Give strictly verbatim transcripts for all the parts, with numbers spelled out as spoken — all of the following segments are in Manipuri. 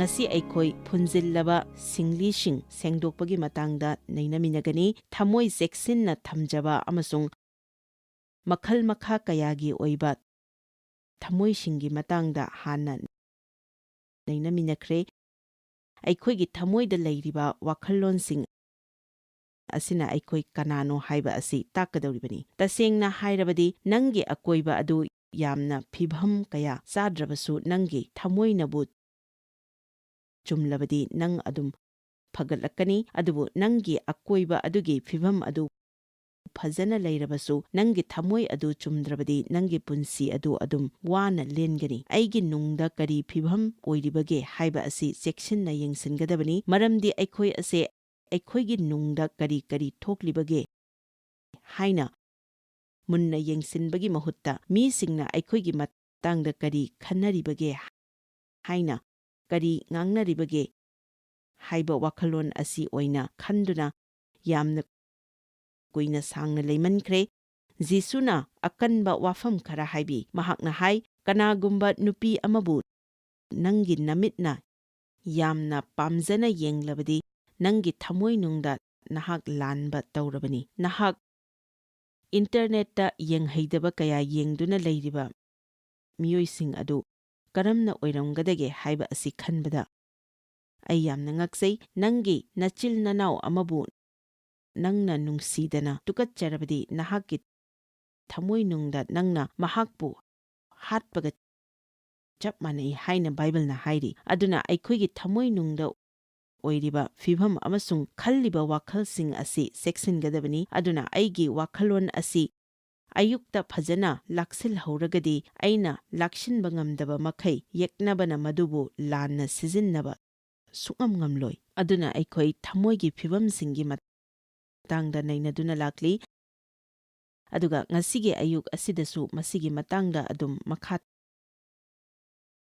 ꯉꯁꯤ ꯑꯩꯈꯣꯏ ꯐꯨꯟꯖꯤꯜꯂꯕ ꯁꯤꯡꯂꯤꯁꯤꯡ ꯁꯦꯡꯗꯣꯛꯄꯒꯤ ꯃꯇꯥꯡꯗ ꯅꯩꯅꯃꯤꯟꯅꯒꯅꯤ꯫ ꯊꯃꯣꯏ ꯆꯦꯛꯁꯤꯟꯅ ꯊꯝꯖꯕ ꯑꯃꯁꯨꯡ ꯃꯈꯜ ꯃꯈꯥ ꯀꯌꯥꯒꯤ ꯑꯣꯏꯕ ꯊꯃꯣꯏꯁꯤꯡꯒꯤ ꯃꯇꯥꯡꯗ ꯍꯥꯟꯅ ꯅꯩꯅꯃꯤꯟꯅꯈ꯭ꯔꯦ꯫ ꯑꯩꯈꯣꯏꯒꯤ ꯊꯃꯣꯏꯗ ꯂꯩꯔꯤꯕ ꯋꯥꯈꯜꯂꯣꯟꯁꯤꯡ ꯑꯁꯤꯅ ꯑꯩꯈꯣꯏ ꯀꯅꯥꯅꯣ ꯍꯥꯏꯕ ꯑꯁꯤ ꯇꯥꯛꯀꯗꯧꯔꯤꯕꯅꯤ꯫ ꯇꯁꯦꯡꯅ ꯍꯥꯏꯔꯕꯗꯤ, ꯅꯪꯒꯤ ꯑꯀꯣꯏꯕ ꯑꯗꯨ ꯌꯥꯝꯅ ꯐꯤꯚꯝ ꯀꯌꯥ ꯆꯥꯗ꯭ꯔꯕꯁꯨ, ꯅꯪꯒꯤ ꯊꯃꯣꯏꯅꯕꯨ ꯆꯨꯝꯂꯕꯗꯤ, ꯅꯪ ꯑꯗꯨꯝ ꯐꯒꯠꯂꯛꯀꯅꯤ꯫ ꯑꯗꯨꯕꯨ ꯅꯪꯒꯤ ꯑꯀꯣꯏꯕ ꯑꯗꯨꯒꯤ ꯐꯤꯚꯝ ꯑꯗꯨ ꯐꯖꯅ ꯂꯩꯔꯕꯁꯨ, ꯅꯪꯒꯤ ꯊꯃꯣꯏ ꯑꯗꯨ ꯆꯨꯝꯗ꯭ꯔꯕꯗꯤ, ꯅꯪꯒꯤ ꯄꯨꯟꯁꯤ ꯑꯗꯨ ꯑꯗꯨꯝ ꯋꯥꯅ ꯂꯦꯟꯒꯅꯤ꯫ ꯑꯩꯒꯤ ꯅꯨꯡꯗ ꯀꯔꯤ ꯐꯤꯚꯝ ꯑꯣꯏꯔꯤꯕꯒꯦ ꯍꯥꯏꯕ ꯑꯁꯤ ꯆꯦꯛꯁꯤꯟꯅ ꯌꯦꯡꯁꯤꯟꯒꯗꯕꯅꯤ, ꯃꯔꯝꯗꯤ ꯑꯩꯈꯣꯏ ꯑꯁꯦ ꯑꯩꯈꯣꯏꯒꯤ ꯅꯨꯡꯗ ꯀꯔꯤ ꯀꯔꯤ ꯊꯣꯛꯂꯤꯕꯒꯦ ꯍꯥꯏꯅ ꯃꯨꯟꯅ ꯌꯦꯡꯁꯤꯟꯕꯒꯤ ꯃꯍꯨꯠꯇ, ꯃꯤꯁꯤꯡꯅ ꯑꯩꯈꯣꯏꯒꯤ ꯃꯇꯥꯡꯗ ꯀꯔꯤ ꯈꯟꯅꯔꯤꯕꯒꯦ ꯍꯥꯏꯅ, ꯀꯔꯤ ꯉꯥꯡꯅꯔꯤꯕꯒꯦ ꯍꯥꯏꯕ ꯋꯥꯈꯜꯂꯣꯟ ꯑꯁꯤ ꯑꯣꯏꯅ ꯈꯟꯗꯨꯅ ꯌꯥꯝꯅ ꯀꯨꯏꯅ ꯁꯥꯡꯅ ꯂꯩꯃꯟꯈ꯭ꯔꯦ꯫ ꯖꯤꯁꯨꯅ ꯑꯀꯟꯕ ꯋꯥꯐꯝ ꯈꯔ ꯍꯥꯏꯕꯤ꯫ ꯃꯍꯥꯛꯅ ꯍꯥꯏ, "ꯀꯅꯥꯒꯨꯝꯕ ꯅꯨꯄꯤ ꯑꯃꯕꯨ ꯅꯪꯒꯤ ꯅꯃꯤꯠꯅ ꯌꯥꯝꯅ ꯄꯥꯝꯖꯅ ꯌꯦꯡꯂꯕꯗꯤ, ꯅꯪꯒꯤ ꯊꯃꯣꯏꯅꯨꯡꯗ ꯅꯍꯥꯛ ꯂꯥꯟꯕ ꯇꯧꯔꯕꯅꯤ꯫" ꯅꯍꯥꯛ ꯏꯟꯇꯔꯅꯦꯠꯇ ꯌꯦꯡꯍꯩꯗꯕ ꯀꯌꯥ ꯌꯦꯡꯗꯨꯅ ꯂꯩꯔꯤꯕ ꯃꯤꯑꯣꯏꯁꯤꯡ ꯑꯗꯨ ꯀꯔꯝꯅ ꯑꯣꯏꯔꯝꯒꯗꯒꯦ ꯍꯥꯏꯕ ꯑꯁꯤ ꯈꯟꯕꯗ ꯑꯩ ꯌꯥꯝꯅ ꯉꯛꯆꯩ꯫ ꯅꯪꯒꯤ ꯅꯆꯤꯜ ꯅꯅꯥꯎ ꯑꯃꯕꯨ ꯅꯪꯅ ꯅꯨꯡꯁꯤꯗꯅ ꯇꯨꯀꯠꯆꯔꯕꯗꯤ, ꯅꯍꯥꯛꯀꯤ ꯊꯃꯣꯏꯅꯨꯡꯗ ꯅꯪꯅ ꯃꯍꯥꯛꯄꯨ ꯍꯥꯠꯄꯒ ꯆꯞ ꯃꯥꯟꯅꯩ ꯍꯥꯏꯅ ꯕꯥꯏꯕꯜꯅ ꯍꯥꯏꯔꯤ꯫ ꯑꯗꯨꯅ ꯑꯩꯈꯣꯏꯒꯤ ꯊꯃꯣꯏꯅꯨꯡꯗ ꯑꯣꯏꯔꯤꯕ ꯐꯤꯚꯝ ꯑꯃꯁꯨꯡ ꯈꯜꯂꯤꯕ ꯋꯥꯈꯜꯁꯤꯡ ꯑꯁꯤ ꯆꯦꯛꯁꯤꯟꯒꯗꯕꯅꯤ꯫ ꯑꯗꯨꯅ ꯑꯩꯒꯤ ꯋꯥꯈꯜꯂꯣꯟ ꯑꯁꯤ ꯑꯌꯨꯛꯇ ꯐꯖꯅ ꯂꯥꯛꯁꯤꯜꯍꯧꯔꯒꯗꯤ, ꯑꯩꯅ ꯂꯥꯛꯁꯤꯟꯕ ꯉꯝꯗꯕ ꯃꯈꯩ ꯌꯦꯛꯅꯕꯅ ꯃꯗꯨꯕꯨ ꯂꯥꯟꯅ ꯁꯤꯖꯤꯟꯅꯕ ꯁꯨꯛꯉꯝ ꯉꯝꯂꯣꯏ꯫ ꯑꯗꯨꯅ ꯑꯩꯈꯣꯏ ꯊꯃꯣꯏꯒꯤ ꯐꯤꯚꯝꯁꯤꯡꯒꯤ ꯃꯇꯥꯡꯗ ꯅꯩꯅꯗꯨꯅ ꯂꯥꯛꯂꯤ꯫ ꯑꯗꯨꯒ ꯉꯁꯤꯒꯤ ꯑꯌꯨꯛ ꯑꯁꯤꯗꯁꯨ ꯃꯁꯤꯒꯤ ꯃꯇꯥꯡꯗ ꯑꯗꯨꯝ ꯃꯈꯥ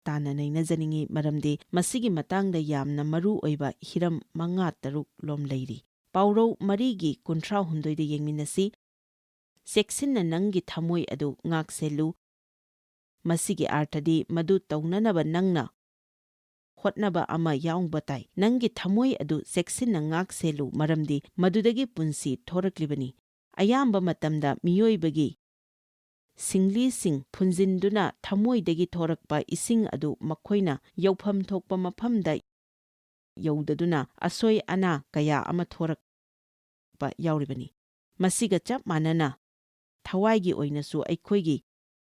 ꯇꯥꯅ ꯅꯩꯅꯖꯅꯤꯡꯏ, ꯃꯔꯝꯗꯤ ꯃꯁꯤꯒꯤ ꯃꯇꯥꯡꯗ ꯌꯥꯝꯅ ꯃꯔꯨ ꯑꯣꯏꯕ ꯍꯤꯔꯝ ꯃꯉꯥ ꯇꯔꯨꯛ ꯂꯣꯝ ꯂꯩꯔꯤ꯫ ꯄꯥꯎꯔꯧ ꯃꯔꯤꯒꯤ ꯀꯨꯟꯊ꯭ꯔꯥ ꯍꯨꯝꯗꯣꯏꯗ ꯌꯦꯡꯃꯤꯟꯅꯁꯤ꯫ "ꯆꯦꯛꯁꯤꯟꯅ ꯅꯪꯒꯤ ꯊꯃꯣꯏ ꯑꯗꯨ ꯉꯥꯛꯁꯦꯜꯂꯨ꯫ ꯃꯁꯤꯒꯤ ꯑꯥꯔꯊꯗꯤ ꯃꯗꯨ ꯇꯧꯅꯅꯕ ꯅꯪꯅ ꯍꯣꯠꯅꯕ ꯑꯃ ꯌꯥꯎꯕ ꯇꯥꯏ꯫ ꯅꯪꯒꯤ ꯊꯃꯣꯏ ꯑꯗꯨ ꯆꯦꯛꯁꯤꯟꯅ ꯉꯥꯛ ꯁꯦꯜꯂꯨ, ꯃꯔꯝꯗꯤ ꯃꯗꯨꯗꯒꯤ ꯄꯨꯟꯁꯤ ꯊꯣꯔꯛꯂꯤꯕꯅꯤ꯫ ꯑꯌꯥꯝꯕ ꯃꯇꯝꯗ ꯃꯤꯑꯣꯏꯕꯒꯤ ꯁꯤꯡꯂꯤꯁꯤꯡ ꯐꯨꯟꯖꯤꯟꯗꯨꯅ ꯊꯃꯣꯏꯗꯒꯤ ꯊꯣꯔꯛꯄ ꯏꯁꯤꯡ ꯑꯗꯨ ꯃꯈꯣꯏꯅ ꯌꯧꯐꯝ ꯊꯣꯛꯄ ꯃꯐꯝꯗ ꯌꯧꯗꯗꯨꯅ ꯑꯁꯣꯏ ꯑꯅꯥ ꯀꯌꯥ ꯑꯃ ꯊꯣꯔꯛꯄ ꯌꯥꯎꯔꯤꯕꯅꯤ꯫ ꯃꯁꯤꯒ ꯆꯞ ꯃꯥꯟꯅꯅ, ꯊꯋꯥꯏꯒꯤ ꯑꯣꯏꯅꯁꯨ ꯑꯩꯈꯣꯏꯒꯤ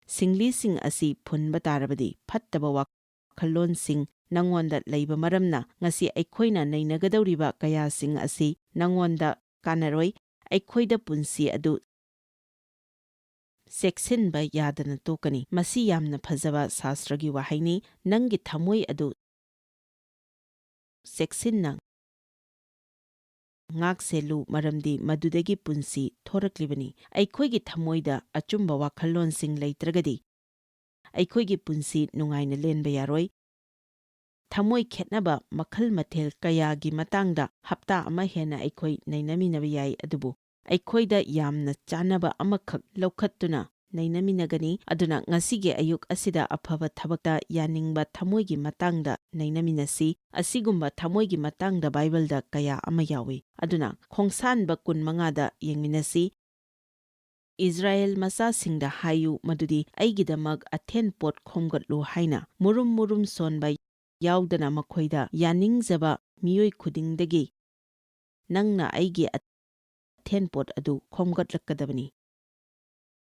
ꯁꯤꯡꯂꯤꯁꯤꯡ ꯑꯁꯤ ꯐꯨꯟꯕ ꯇꯥꯔꯕꯗꯤ, ꯐꯠꯇꯕ ꯋꯥꯈꯜꯂꯣꯟꯁꯤꯡ ꯅꯪꯉꯣꯟꯗ ꯂꯩꯕ ꯃꯔꯝꯅ, ꯉꯁꯤ ꯑꯩꯈꯣꯏꯅ ꯅꯩꯅꯒꯗꯧꯔꯤꯕ ꯀꯌꯥꯁꯤꯡ ꯑꯁꯤ ꯅꯪꯉꯣꯟꯗ ꯀꯥꯟꯅꯔꯣꯏ꯫ ꯑꯩꯈꯣꯏꯗ ꯄꯨꯟꯁꯤ ꯑꯗꯨ ꯆꯦꯛꯁꯤꯟꯕ ꯌꯥꯗꯅ ꯇꯣꯛꯀꯅꯤ꯫ ꯃꯁꯤ ꯌꯥꯝꯅ ꯐꯖꯕ ꯁꯥꯁ꯭ꯇꯔꯒꯤ ꯋꯥꯍꯩꯅꯤ꯫ ꯅꯪꯒꯤ ꯊꯃꯣꯏ ꯑꯗꯨ ꯆꯦꯛꯁꯤꯟꯅ ꯉꯥꯛ ꯁꯦꯜꯂꯨ, ꯃꯔꯝꯗꯤ ꯃꯗꯨꯗꯒꯤ ꯄꯨꯟꯁꯤ ꯊꯣꯔꯛꯂꯤꯕꯅꯤ꯫ ꯑꯩꯈꯣꯏꯒꯤ ꯊꯃꯣꯏꯗ ꯑꯆꯨꯝꯕ ꯋꯥꯈꯜꯂꯣꯟꯁꯤꯡ ꯂꯩꯇ꯭ꯔꯒꯗꯤ, ꯑꯩꯈꯣꯏꯒꯤ ꯄꯨꯟꯁꯤ ꯅꯨꯡꯉꯥꯏꯅ ꯂꯦꯟꯕ ꯌꯥꯔꯣꯏ꯫ ꯊꯃꯣꯏ ꯈꯦꯠꯅꯕ ꯃꯈꯜ ꯃꯊꯦꯜ ꯀꯌꯥꯒꯤ ꯃꯇꯥꯡꯗ ꯍꯞꯇꯥ ꯑꯃ ꯍꯦꯟꯅ ꯑꯩꯈꯣꯏ ꯅꯩꯅꯃꯤꯟꯅꯕ ꯌꯥꯏ, ꯑꯗꯨꯕꯨ ꯑꯩꯈꯣꯏꯗ ꯌꯥꯝꯅ ꯆꯥꯅꯕ ꯑꯃꯈꯛ ꯂꯧꯈꯠꯇꯨꯅ ꯅꯩꯅꯃꯤꯟꯅꯒꯅꯤ꯫ ꯑꯗꯨꯅ ꯉꯁꯤꯒꯤ ꯑꯌꯨꯛ ꯑꯁꯤꯗ ꯑꯐꯕ ꯊꯕꯛꯇ ꯌꯥꯅꯤꯡꯕ ꯊꯃꯣꯏꯒꯤ ꯃꯇꯥꯡꯗ ꯅꯩꯅꯃꯤꯟꯅꯁꯤ꯫ ꯑꯁꯤꯒꯨꯝꯕ ꯊꯃꯣꯏꯒꯤ ꯃꯇꯥꯡꯗ ꯕꯥꯏꯕꯜꯗ ꯀꯌꯥ ꯑꯃ ꯌꯥꯎꯏ꯫ ꯑꯗꯨꯅ ꯈꯣꯡꯁꯥꯟꯕ ꯀꯨꯟꯃꯉꯥꯗ ꯌꯦꯡꯃꯤꯟꯅꯁꯤ꯫ "ꯏꯁꯔꯥꯌꯦꯜ ꯃꯆꯥꯁꯤꯡꯗ ꯍꯥꯏꯌꯨ ꯃꯗꯨꯗꯤ ꯑꯩꯒꯤꯗꯃꯛ ꯑꯊꯦꯟ ꯄꯣꯠ ꯈꯣꯝꯒꯠꯂꯨ ꯍꯥꯏꯅ ꯃꯨꯔꯨꯝ ꯃꯨꯔꯨꯝ ꯁꯣꯟꯕ ꯌꯥꯎꯗꯅ ꯃꯈꯣꯏꯗ ꯌꯥꯅꯤꯡꯖꯕ ꯃꯤꯑꯣꯏ ꯈꯨꯗꯤꯡꯗꯒꯤ ꯅꯪꯅ ꯑꯩꯒꯤ ꯑꯊꯦꯟ ꯄꯣꯠ ꯑꯗꯨ ꯈꯣꯝꯒꯠꯂꯛꯀꯗꯕꯅꯤ꯫"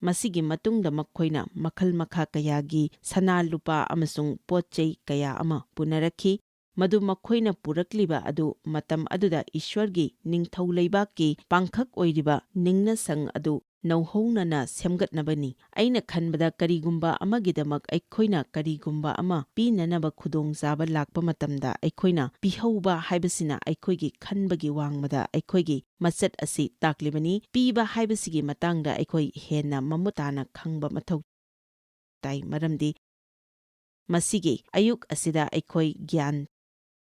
ꯃꯁꯤꯒꯤ ꯃꯇꯨꯡꯗ ꯃꯈꯣꯏꯅ ꯃꯈꯜ ꯃꯈꯥ ꯀꯌꯥꯒꯤ ꯁꯅꯥ ꯂꯨꯄꯥ ꯑꯃꯁꯨꯡ ꯄꯣꯠ ꯆꯩ ꯀꯌꯥ ꯑꯃ ꯄꯨꯅꯔꯛꯈꯤ꯫ ꯃꯗꯨ ꯃꯈꯣꯏꯅ ꯄꯨꯔꯛꯂꯤꯕ ꯑꯗꯨ ꯃꯇꯝ ꯑꯗꯨꯗ ꯏꯁ꯭ꯋꯔꯒꯤ ꯅꯤꯡꯊꯧ ꯂꯩꯕꯥꯛꯀꯤ ꯄꯥꯡꯈꯛ ꯑꯣꯏꯔꯤꯕ ꯅꯤꯡꯅꯁꯪ ꯑꯗꯨ ꯅꯧꯍꯧꯅꯅ ꯁꯦꯝꯒꯠꯅꯕꯅꯤ꯫ ꯑꯩꯅ ꯈꯟꯕꯗ ꯀꯔꯤꯒꯨꯝꯕ ꯑꯃꯒꯤꯗꯃꯛ ꯑꯩꯈꯣꯏꯅ ꯀꯔꯤꯒꯨꯝꯕ ꯑꯃ ꯄꯤꯅꯅꯕ ꯈꯨꯗꯣꯡꯆꯥꯕ ꯂꯥꯛꯄ ꯃꯇꯝꯗ, ꯑꯩꯈꯣꯏꯅ ꯄꯤꯍꯧꯕ ꯍꯥꯏꯕꯁꯤꯅ ꯑꯩꯈꯣꯏꯒꯤ ꯈꯟꯕꯒꯤ ꯋꯥꯡꯃꯗ ꯑꯩꯈꯣꯏꯒꯤ ꯃꯆꯠ ꯑꯁꯤ ꯇꯥꯛꯂꯤꯕꯅꯤ꯫ ꯄꯤꯕ ꯍꯥꯏꯕꯁꯤꯒꯤ ꯃꯇꯥꯡꯗ ꯑꯩꯈꯣꯏ ꯍꯦꯟꯅ ꯃꯃꯨꯠ ꯇꯥꯅ ꯈꯪꯕ ꯃꯊꯧ ꯇꯥꯏ, ꯃꯔꯝꯗꯤ ꯃꯁꯤꯒꯤ ꯑꯌꯨꯛ ꯑꯁꯤꯗ ꯑꯩꯈꯣꯏ ꯒ꯭ꯌꯥꯟ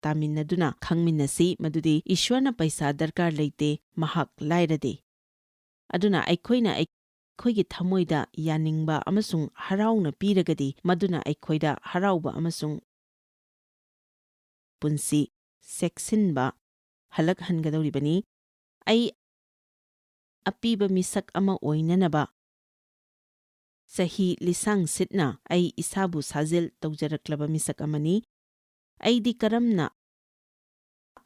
ꯇꯥꯃꯤꯟꯅꯗꯨꯅ ꯈꯪꯃꯤꯟꯅꯁꯤ ꯃꯗꯨꯗꯤ ꯏꯁ꯭ꯋꯔꯅ ꯄꯩꯁꯥ ꯗꯔꯀꯥꯔ ꯂꯩꯇꯦ, ꯃꯍꯥꯛ ꯂꯥꯏꯔꯗꯦ꯫ ꯑꯗꯨꯅ ꯑꯩꯈꯣꯏꯅ ꯑꯩꯈꯣꯏꯒꯤ ꯊꯃꯣꯏꯗ ꯌꯥꯅꯤꯡꯕ ꯑꯃꯁꯨꯡ ꯍꯔꯥꯎꯅ ꯄꯤꯔꯒꯗꯤ, ꯃꯗꯨꯅ ꯑꯩꯈꯣꯏꯗ ꯍꯔꯥꯎꯕ ꯑꯃꯁꯨꯡ ꯄꯨꯟꯁꯤ ꯆꯦꯛꯁꯤꯟꯕ ꯍꯜꯂꯛꯍꯟꯒꯗꯧꯔꯤꯕꯅꯤ꯫ ꯑꯩ ꯑꯄꯤꯕ ꯃꯤꯁꯛ ꯑꯃ ꯑꯣꯏꯅꯅꯕ ꯆꯍꯤ ꯂꯤꯁꯥꯡ ꯁꯤꯠꯅ ꯑꯩ ꯏꯁꯥꯕꯨ ꯁꯥꯖꯦꯜ ꯇꯧꯖꯔꯛꯂꯕ ꯃꯤꯁꯛ ꯑꯃꯅꯤ꯫ ꯑꯩꯗꯤ ꯀꯔꯝꯅ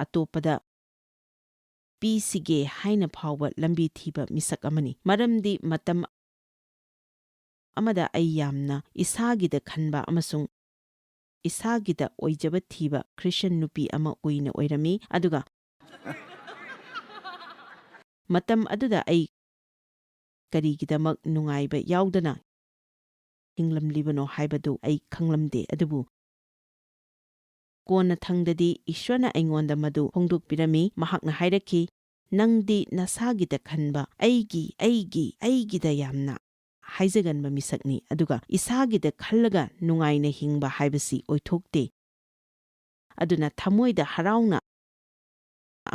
ꯑꯇꯣꯞꯄꯗ ꯄꯤꯁꯤꯒꯦ ꯍꯥꯏꯅ ꯐꯥꯎꯕ ꯂꯝꯕꯤ ꯊꯤꯕ ꯃꯤꯁꯛ ꯑꯃꯅꯤ꯫ ꯃꯔꯝꯗꯤ ꯃꯇꯝ ꯑꯃꯗ ꯑꯩ ꯌꯥꯝꯅ ꯏꯁꯥꯒꯤꯗ ꯈꯟꯕ ꯑꯃꯁꯨꯡ ꯏꯁꯥꯒꯤꯗ ꯑꯣꯏꯖꯕ ꯊꯤꯕ ꯈ꯭ꯔꯤꯁꯇꯤꯌꯥꯟ ꯅꯨꯄꯤ ꯑꯃ ꯀꯨꯏꯅ ꯑꯣꯏꯔꯝꯃꯤ, ꯑꯗꯨꯒ ꯃꯇꯝ ꯑꯗꯨꯗ ꯑꯩ ꯀꯔꯤꯒꯤꯗꯃꯛ ꯅꯨꯡꯉꯥꯏꯕ ꯌꯥꯎꯗꯅ ꯍꯤꯡꯂꯝꯂꯤꯕꯅꯣ ꯍꯥꯏꯕꯗꯨ ꯑꯩ ꯈꯪꯂꯝꯗꯦ꯫ ꯑꯗꯨꯕꯨ ꯀꯣꯟꯅꯊꯪꯗꯗꯤ ꯏꯁ꯭ꯋꯔꯅ ꯑꯩꯉꯣꯟꯗ ꯃꯗꯨ ꯐꯣꯡꯗꯣꯛꯄꯤꯔꯝꯃꯤ꯫ ꯃꯍꯥꯛꯅ ꯍꯥꯏꯔꯛꯈꯤ, "ꯅꯪꯗꯤ ꯅꯁꯥꯒꯤꯗ ꯈꯟꯕ, ꯑꯩꯒꯤ, ꯑꯩꯒꯤ, ꯑꯩꯒꯤꯗ ꯌꯥꯝꯅ ꯍꯥꯏꯖꯒꯟꯕ ꯃꯤꯁꯛꯅꯤ, ꯑꯗꯨꯒ ꯏꯁꯥꯒꯤꯗ ꯈꯜꯂꯒ ꯅꯨꯡꯉꯥꯏꯅ ꯍꯤꯡꯕ ꯍꯥꯏꯕꯁꯤ ꯑꯣꯏꯊꯣꯛꯇꯦ꯫ ꯑꯗꯨꯅ ꯊꯃꯣꯏꯗ ꯍꯔꯥꯎꯅ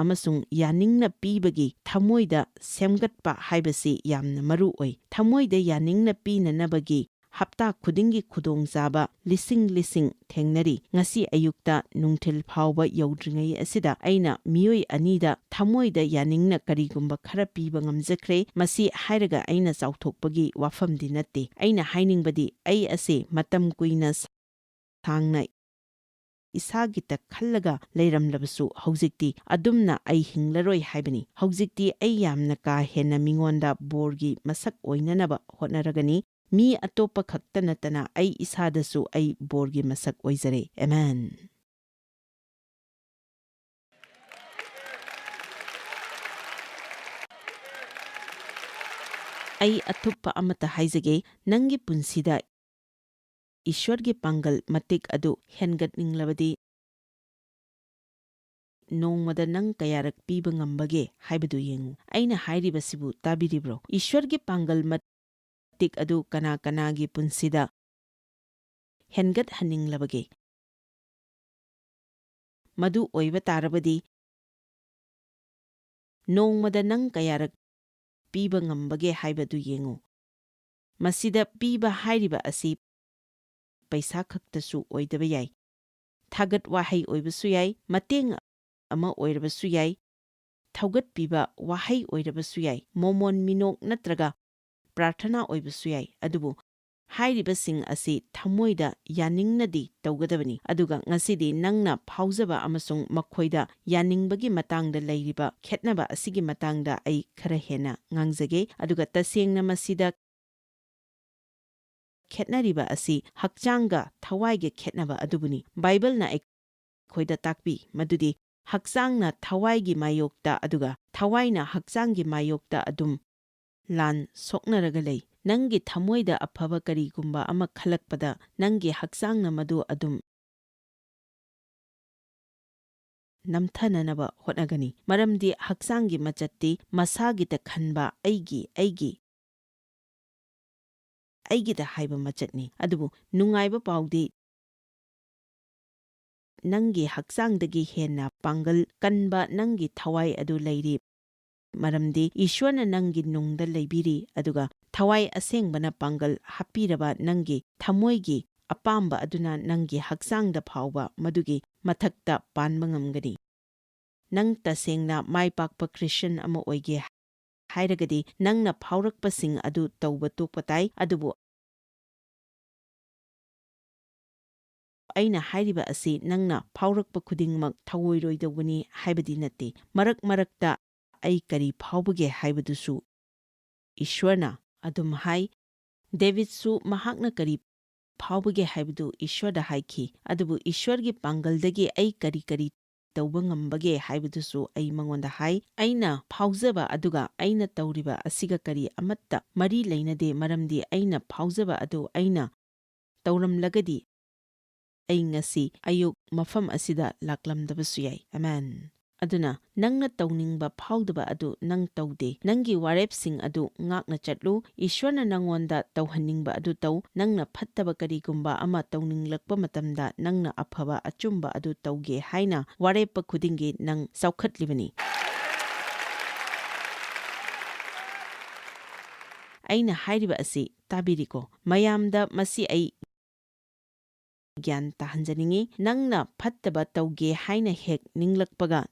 ꯑꯃꯁꯨꯡ ꯌꯥꯅꯤꯡꯅ ꯄꯤꯕꯒꯤ ꯊꯃꯣꯏꯗ ꯁꯦꯝꯒꯠꯄ ꯍꯥꯏꯕꯁꯤ ꯌꯥꯝꯅ ꯃꯔꯨ ꯑꯣꯏ꯫ ꯊꯃꯣꯏꯗ ꯌꯥꯅꯤꯡꯅ ꯄꯤꯅꯅꯕꯒꯤ ꯍꯞꯇꯥ ꯈꯨꯗꯤꯡꯒꯤ ꯈꯨꯗꯣꯡꯆꯥꯕ ꯂꯤꯁꯤꯡ ꯂꯤꯁꯤꯡ ꯊꯦꯡꯅꯔꯤ꯫ ꯉꯁꯤ ꯑꯌꯨꯛꯇ ꯅꯨꯡꯊꯤꯜ ꯐꯥꯎꯕ ꯌꯧꯗ꯭ꯔꯤꯉꯩ ꯑꯁꯤꯗ ꯑꯩꯅ ꯃꯤꯑꯣꯏ ꯑꯅꯤꯗ ꯊꯃꯣꯏꯗ ꯌꯥꯅꯤꯡꯅ ꯀꯔꯤꯒꯨꯝꯕ ꯈꯔ ꯄꯤꯕ ꯉꯝꯖꯈ꯭ꯔꯦ꯫ ꯃꯁꯤ ꯍꯥꯏꯔꯒ ꯑꯩꯅ ꯆꯥꯎꯊꯣꯛꯄꯒꯤ ꯋꯥꯐꯝꯗꯤ ꯅꯠꯇꯦ꯫ ꯑꯩꯅ ꯍꯥꯏꯅꯤꯡꯕꯗꯤ ꯑꯩ ꯑꯁꯤ ꯃꯇꯝ ꯀꯨꯏꯅ ꯁꯥꯡꯅ ꯏꯁꯥꯒꯤꯇ ꯈꯜꯂꯒ ꯂꯩꯔꯝꯂꯕꯁꯨ ꯍꯧꯖꯤꯛꯇꯤ ꯑꯗꯨꯝꯅ ꯑꯩ ꯍꯤꯡꯂꯔꯣꯏ ꯍꯥꯏꯕꯅꯤ꯫ ꯍꯧꯖꯤꯛꯇꯤ ꯑꯩ ꯌꯥꯝꯅ ꯀꯥ ꯍꯦꯟꯅ ꯃꯤꯉꯣꯟꯗ ꯕꯣꯔꯒꯤ ꯃꯁꯛ ꯑꯣꯏꯅꯅꯕ ꯍꯣꯠꯅꯔꯒꯅꯤ꯫ ꯃꯤ ꯑꯇꯣꯞꯄ ꯈꯛꯇ ꯅꯠꯇꯅ ꯑꯩ ꯏꯁꯥꯗꯁꯨ ꯑꯩ ꯕꯣꯔꯒꯤ ꯃꯁꯛ ꯑꯣꯏꯖꯔꯦ꯫ ꯑꯦꯃꯦꯟ꯫ ꯑꯩ ꯑꯊꯨꯞꯄ ꯑꯃꯠꯇ ꯍꯥꯏꯖꯒꯦ, ꯅꯪꯒꯤ ꯄꯨꯟꯁꯤꯗ ꯏꯁ꯭ꯋꯔꯒꯤ ꯄꯥꯡꯒꯜ ꯃꯇꯤꯛ ꯑꯗꯨ ꯍꯦꯟꯒꯠꯅꯤꯡꯂꯕꯗꯤ, ꯅꯣꯡꯃꯗ ꯅꯪ ꯀꯌꯥꯔꯛ ꯄꯤꯕ ꯉꯝꯕꯒꯦ ꯍꯥꯏꯕꯗꯨ ꯌꯦꯡꯉꯨ꯫ ꯑꯩꯅ ꯍꯥꯏꯔꯤꯕꯁꯤꯕꯨ ꯇꯥꯕꯤꯔꯤꯕ꯭ꯔꯣ? ꯏꯁ꯭ꯋꯔꯒꯤ ꯄꯥꯡꯒꯜ ꯃꯇꯤꯛ ꯑꯗꯨ ꯀꯅꯥ ꯀꯅꯥꯒꯤ ꯄꯨꯟꯁꯤꯗ ꯍꯦꯟꯒꯠꯍꯟꯅꯤꯡꯂꯕꯒꯦ? ꯃꯗꯨ ꯑꯣꯏꯕ ꯇꯥꯔꯕꯗꯤ, ꯅꯣꯡꯃꯗ ꯅꯪ ꯀꯌꯥꯔꯛ ꯄꯤꯕ ꯉꯝꯕꯒꯦ ꯍꯥꯏꯕꯗꯨ ꯌꯦꯡꯉꯨ꯫ ꯃꯁꯤꯗ ꯄꯤꯕ ꯍꯥꯏꯔꯤꯕ ꯑꯁꯤ ꯄꯩꯁꯥ ꯈꯛꯇꯁꯨ ꯑꯣꯏꯗꯕ ꯌꯥꯏ꯫ ꯊꯥꯒꯠ ꯋꯥꯍꯩ ꯑꯣꯏꯕꯁꯨ ꯌꯥꯏ, ꯃꯇꯦꯡ ꯑꯃ ꯑꯣꯏꯔꯕꯁꯨ ꯌꯥꯏ, ꯊꯧꯒꯠꯄꯤꯕ ꯋꯥꯍꯩ ꯑꯣꯏꯔꯕꯁꯨ ꯌꯥꯏ, ꯃꯣꯃꯣꯟ ꯃꯤꯅꯣꯛ ꯅꯠꯇ꯭ꯔꯒ ꯄ꯭ꯔꯥꯔꯊꯅꯥ ꯑꯣꯏꯕꯁꯨ ꯌꯥꯏ꯫ ꯑꯗꯨꯕꯨ ꯍꯥꯏꯔꯤꯕꯁꯤꯡ ꯑꯁꯤ ꯊꯃꯣꯏꯗ ꯌꯥꯅꯤꯡꯅꯗꯤ ꯇꯧꯒꯗꯕꯅꯤ꯫ ꯑꯗꯨꯒ ꯉꯁꯤꯗꯤ ꯅꯪꯅ ꯐꯥꯎꯖꯕ ꯑꯃꯁꯨꯡ ꯃꯈꯣꯏꯗ ꯌꯥꯅꯤꯡꯕꯒꯤ ꯃꯇꯥꯡꯗ ꯂꯩꯔꯤꯕ ꯈꯦꯠꯅꯕ ꯑꯁꯤꯒꯤ ꯃꯇꯥꯡꯗ ꯑꯩ ꯈꯔ ꯍꯦꯟꯅ ꯉꯥꯡꯖꯒꯦ꯫ ꯑꯗꯨꯒ ꯇꯁꯦꯡꯅ ꯃꯁꯤꯗ ꯈꯦꯠꯅꯔꯤꯕ ꯑꯁꯤ ꯍꯛꯆꯥꯡꯒ ꯊꯋꯥꯏꯒ ꯈꯦꯠꯅꯕ ꯑꯗꯨꯕꯨꯅꯤ꯫ ꯕꯥꯏꯕꯜꯅ ꯑꯩꯈꯣꯏꯗ ꯇꯥꯛꯄꯤ ꯃꯗꯨꯗꯤ ꯍꯛꯆꯥꯡꯅ ꯊꯋꯥꯏꯒꯤ ꯃꯥꯌꯣꯛꯇ ꯑꯗꯨꯒ ꯊꯋꯥꯏꯅ ꯍꯛꯆꯥꯡꯒꯤ ꯃꯥꯌꯣꯛꯇ ꯑꯗꯨꯝ ꯂꯥꯟ ꯁꯣꯛꯅꯔꯒ ꯂꯩ꯫ ꯅꯪꯒꯤ ꯊꯃꯣꯏꯗ ꯑꯐꯕ ꯀꯔꯤꯒꯨꯝꯕ ꯑꯃ ꯈꯜꯂꯛꯄꯗ ꯅꯪꯒꯤ ꯍꯛꯆꯥꯡꯅ ꯃꯗꯨ ꯑꯗꯨꯝ ꯅꯝꯊꯅꯅꯕ ꯍꯣꯠꯅꯒꯅꯤ꯫ ꯃꯔꯝꯗꯤ ꯍꯛꯆꯥꯡꯒꯤ ꯃꯆꯠꯇꯤ ꯃꯁꯥꯒꯤꯗ ꯈꯟꯕ, ꯑꯩꯒꯤ, ꯑꯩꯒꯤ, ꯑꯩꯒꯤꯗ ꯍꯥꯏꯕ ꯃꯆꯠꯅꯤ꯫ ꯑꯗꯨꯕꯨ ꯅꯨꯡꯉꯥꯏꯕ ꯄꯥꯎꯗꯤ ꯅꯪꯒꯤ ꯍꯛꯆꯥꯡꯗꯒꯤ ꯍꯦꯟꯅ ꯄꯥꯡꯒꯜ ꯀꯟꯕ ꯅꯪꯒꯤ ꯊꯋꯥꯏ ꯑꯗꯨ ꯂꯩꯔꯤ꯫ ꯃꯔꯝꯗꯤ ꯏꯁ꯭ꯋꯔꯅ ꯅꯪꯒꯤ ꯅꯨꯡꯗ ꯂꯩꯕꯤꯔꯤ, ꯑꯗꯨꯒ ꯊꯋꯥꯏ ꯑꯁꯦꯡꯕꯅ ꯄꯥꯡꯒꯜ ꯍꯥꯞꯄꯤꯔꯕ ꯅꯪꯒꯤ ꯊꯃꯣꯏꯒꯤ ꯑꯄꯥꯝꯕ ꯑꯗꯨꯅ ꯅꯪꯒꯤ ꯍꯛꯆꯥꯡꯗ ꯐꯥꯎꯕ ꯃꯗꯨꯒꯤ ꯃꯊꯛꯇ ꯄꯥꯟꯕ ꯉꯝꯒꯅꯤ꯫ ꯅꯪ ꯇꯁꯦꯡꯅ ꯃꯥꯏ ꯄꯥꯛꯄ ꯈ꯭ꯔꯤꯁꯇꯤꯌꯥꯟ ꯑꯃ ꯑꯣꯏꯒꯦ ꯍꯥꯏꯔꯒꯗꯤ ꯅꯪꯅ ꯐꯥꯎꯔꯛꯄꯁꯤꯡ ꯑꯗꯨ ꯇꯧꯕ ꯇꯣꯛꯄ ꯇꯥꯏ꯫ ꯑꯗꯨꯕꯨ ꯑꯩꯅ ꯍꯥꯏꯔꯤꯕ ꯑꯁꯤ ꯅꯪꯅ ꯐꯥꯎꯔꯛꯄ ꯈꯨꯗꯤꯡꯃꯛ ꯊꯧꯑꯣꯏꯔꯣꯏꯗꯧꯕꯅꯤ ꯍꯥꯏꯕꯗꯤ ꯅꯠꯇꯦ꯫ ꯃꯔꯛ ꯃꯔꯛꯇ ꯑꯩ ꯀꯔꯤ ꯐꯥꯎꯕꯒꯦ ꯍꯥꯏꯕꯗꯨꯁꯨ ꯏꯁ꯭ꯋꯔꯅ ꯑꯗꯨꯝ ꯍꯥꯏ꯫ ꯗꯦꯕꯤꯗꯁꯨ ꯃꯍꯥꯛꯅ ꯀꯔꯤ ꯐꯥꯎꯕꯒꯦ ꯍꯥꯏꯕꯗꯨ ꯏꯁ꯭ꯋꯔꯗ ꯍꯥꯏꯈꯤ꯫ ꯑꯗꯨꯕꯨ ꯏꯁ꯭ꯋꯔꯒꯤ ꯄꯥꯡꯒꯜꯗꯒꯤ ꯑꯩ ꯀꯔꯤ ꯀꯔꯤ ꯇꯧꯕ ꯉꯝꯕꯒꯦ ꯍꯥꯏꯕꯗꯨꯁꯨ ꯑꯩ ꯃꯉꯣꯟꯗ ꯍꯥꯏ꯫ ꯑꯩꯅ ꯐꯥꯎꯖꯕ ꯑꯗꯨꯒ ꯑꯩꯅ ꯇꯧꯔꯤꯕ ꯑꯁꯤꯒ ꯀꯔꯤ ꯑꯃꯠꯇ ꯃꯔꯤ ꯂꯩꯅꯗꯦ, ꯃꯔꯝꯗꯤ ꯑꯩꯅ ꯐꯥꯎꯖꯕ ꯑꯗꯨ ꯑꯩꯅ ꯇꯧꯔꯝꯂꯒꯗꯤ ꯑꯩ ꯉꯁꯤ ꯑꯌꯨꯛ ꯃꯐꯝ ꯑꯁꯤꯗ ꯂꯥꯛꯂꯝꯗꯕꯁꯨ ꯌꯥꯏ꯫ ꯑꯃꯦꯟ꯫ ꯑꯗꯨꯅ ꯅꯪꯅ ꯇꯧꯅꯤꯡꯕ ꯐꯥꯎꯗꯕ ꯑꯗꯨ ꯅꯪ ꯇꯧꯗꯦ꯫ ꯅꯪꯒꯤ ꯋꯥꯔꯦꯞꯁꯤꯡ ꯑꯗꯨ ꯉꯥꯛꯅ ꯆꯠꯂꯨ꯫ ꯏꯁ꯭ꯋꯔꯅ ꯅꯪꯉꯣꯟꯗ ꯇꯧꯍꯟꯅꯤꯡꯕ ꯑꯗꯨ ꯇꯧ꯫ ꯅꯪꯅ ꯐꯠꯇꯕ ꯀꯔꯤꯒꯨꯝꯕ ꯑꯃ ꯇꯧꯅꯤꯡꯂꯛꯄ ꯃꯇꯝꯗ ꯅꯪꯅ ꯑꯐꯕ ꯑꯆꯨꯝꯕ ꯑꯗꯨ ꯇꯧꯒꯦ ꯍꯥꯏꯅ ꯋꯥꯔꯦꯞꯄ ꯈꯨꯗꯤꯡꯒꯤ ꯅꯪ ꯆꯥꯎꯈꯠꯂꯤꯕꯅꯤ꯫ ꯑꯩꯅ ꯍꯥꯏꯔꯤꯕ ꯑꯁꯤ ꯇꯥꯕꯤꯔꯤꯀꯣ? ꯃꯌꯥꯝꯗ ꯃꯁꯤ ꯑꯩ ꯒ꯭ꯌꯥꯟ ꯇꯥꯍꯟꯖꯅꯤꯡꯏ꯫ ꯅꯪꯅ ꯐꯠꯇꯕ ꯇꯧꯒꯦ ꯍꯥꯏꯅ ꯍꯦꯛ ꯅꯤꯡꯂꯛꯄꯒ,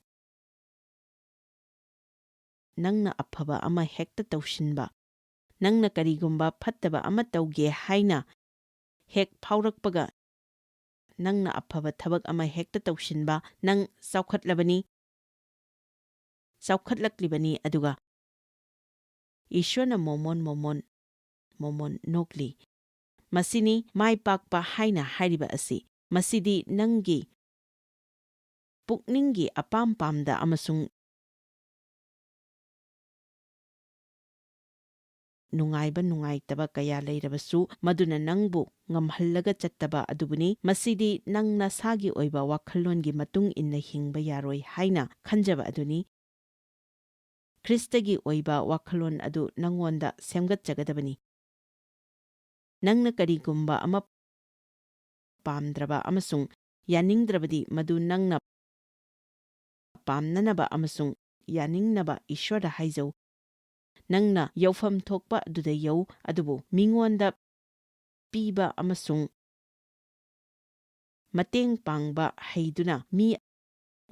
ꯅꯪꯅ ꯑꯐꯕ ꯑꯃ ꯍꯦꯛꯇ ꯇꯧꯁꯤꯟꯕ, ꯅꯪꯅ ꯀꯔꯤꯒꯨꯝꯕ ꯐꯠꯇꯕ ꯑꯃ ꯇꯧꯒꯦ ꯍꯥꯏꯅ ꯍꯦꯛ ꯐꯥꯎꯔꯛꯄꯒ, ꯅꯪꯅ ꯑꯐꯕ ꯊꯕꯛ ꯑꯃ ꯍꯦꯛꯇ ꯇꯧꯁꯤꯟꯕ, ꯅꯪ ꯆꯥꯎꯈꯠꯂꯕꯅꯤ, ꯆꯥꯎꯈꯠꯂꯛꯂꯤꯕꯅꯤ, ꯑꯗꯨꯒ ꯏꯁ꯭ꯋꯔꯅ ꯃꯣꯃꯣꯟ, ꯃꯣꯃꯣꯟ, ꯃꯣꯃꯣꯟ ꯅꯣꯛꯂꯤ꯫ ꯃꯁꯤꯅꯤ ꯃꯥꯏ ꯄꯥꯛꯄ ꯍꯥꯏꯅ ꯍꯥꯏꯔꯤꯕ ꯑꯁꯤ꯫ ꯃꯁꯤꯗꯤ ꯅꯪꯒꯤ ꯄꯨꯛꯅꯤꯡꯒꯤ ꯑꯄꯥꯝ ꯄꯥꯝꯗ ꯑꯃꯁꯨꯡ ꯅꯨꯡꯉꯥꯏꯕ ꯅꯨꯡꯉꯥꯏꯇꯕ ꯀꯌꯥ ꯂꯩꯔꯕꯁꯨ, ꯃꯗꯨꯅ ꯅꯪꯕꯨ ꯉꯝꯍꯜꯂꯒ ꯆꯠꯇꯕ ꯑꯗꯨꯕꯨꯅꯤ꯫ ꯃꯁꯤꯗꯤ ꯅꯪ ꯅꯁꯥꯒꯤ ꯑꯣꯏꯕ ꯋꯥꯈꯜꯂꯣꯟꯒꯤ ꯃꯇꯨꯡ ꯏꯟꯅ ꯍꯤꯡꯕ ꯌꯥꯔꯣꯏ ꯍꯥꯏꯅ ꯈꯟꯖꯕ ꯑꯗꯨꯅꯤ꯫ ꯈ꯭ꯔꯤꯁꯇꯒꯤ ꯑꯣꯏꯕ ꯋꯥꯈꯜꯂꯣꯟ ꯑꯗꯨ ꯅꯪꯉꯣꯟꯗ ꯁꯦꯝꯒꯠꯆꯒꯗꯕꯅꯤ꯫ ꯅꯪꯅ ꯀꯔꯤꯒꯨꯝꯕ ꯑꯃ ꯄꯥꯝꯗ꯭ꯔꯕ ꯑꯃꯁꯨꯡ ꯌꯥꯅꯤꯡꯗ꯭ꯔꯕꯗꯤ, ꯃꯗꯨ ꯅꯪꯅ ꯄꯥꯝꯅꯅꯕ ꯑꯃꯁꯨꯡ ꯌꯥꯅꯤꯡꯅꯕ ꯏꯁ꯭ꯋꯔꯗ ꯍꯥꯏꯖꯧ꯫ ꯅꯪꯅ ꯌꯧꯐꯝ ꯊꯣꯛꯄ ꯑꯗꯨꯗ ꯌꯧ, ꯑꯗꯨꯕꯨ ꯃꯤꯉꯣꯟꯗ ꯄꯤꯕ ꯑꯃꯁꯨꯡ ꯃꯇꯦꯡ ꯄꯥꯡꯕ ꯍꯩꯗꯨꯅ ꯃꯤ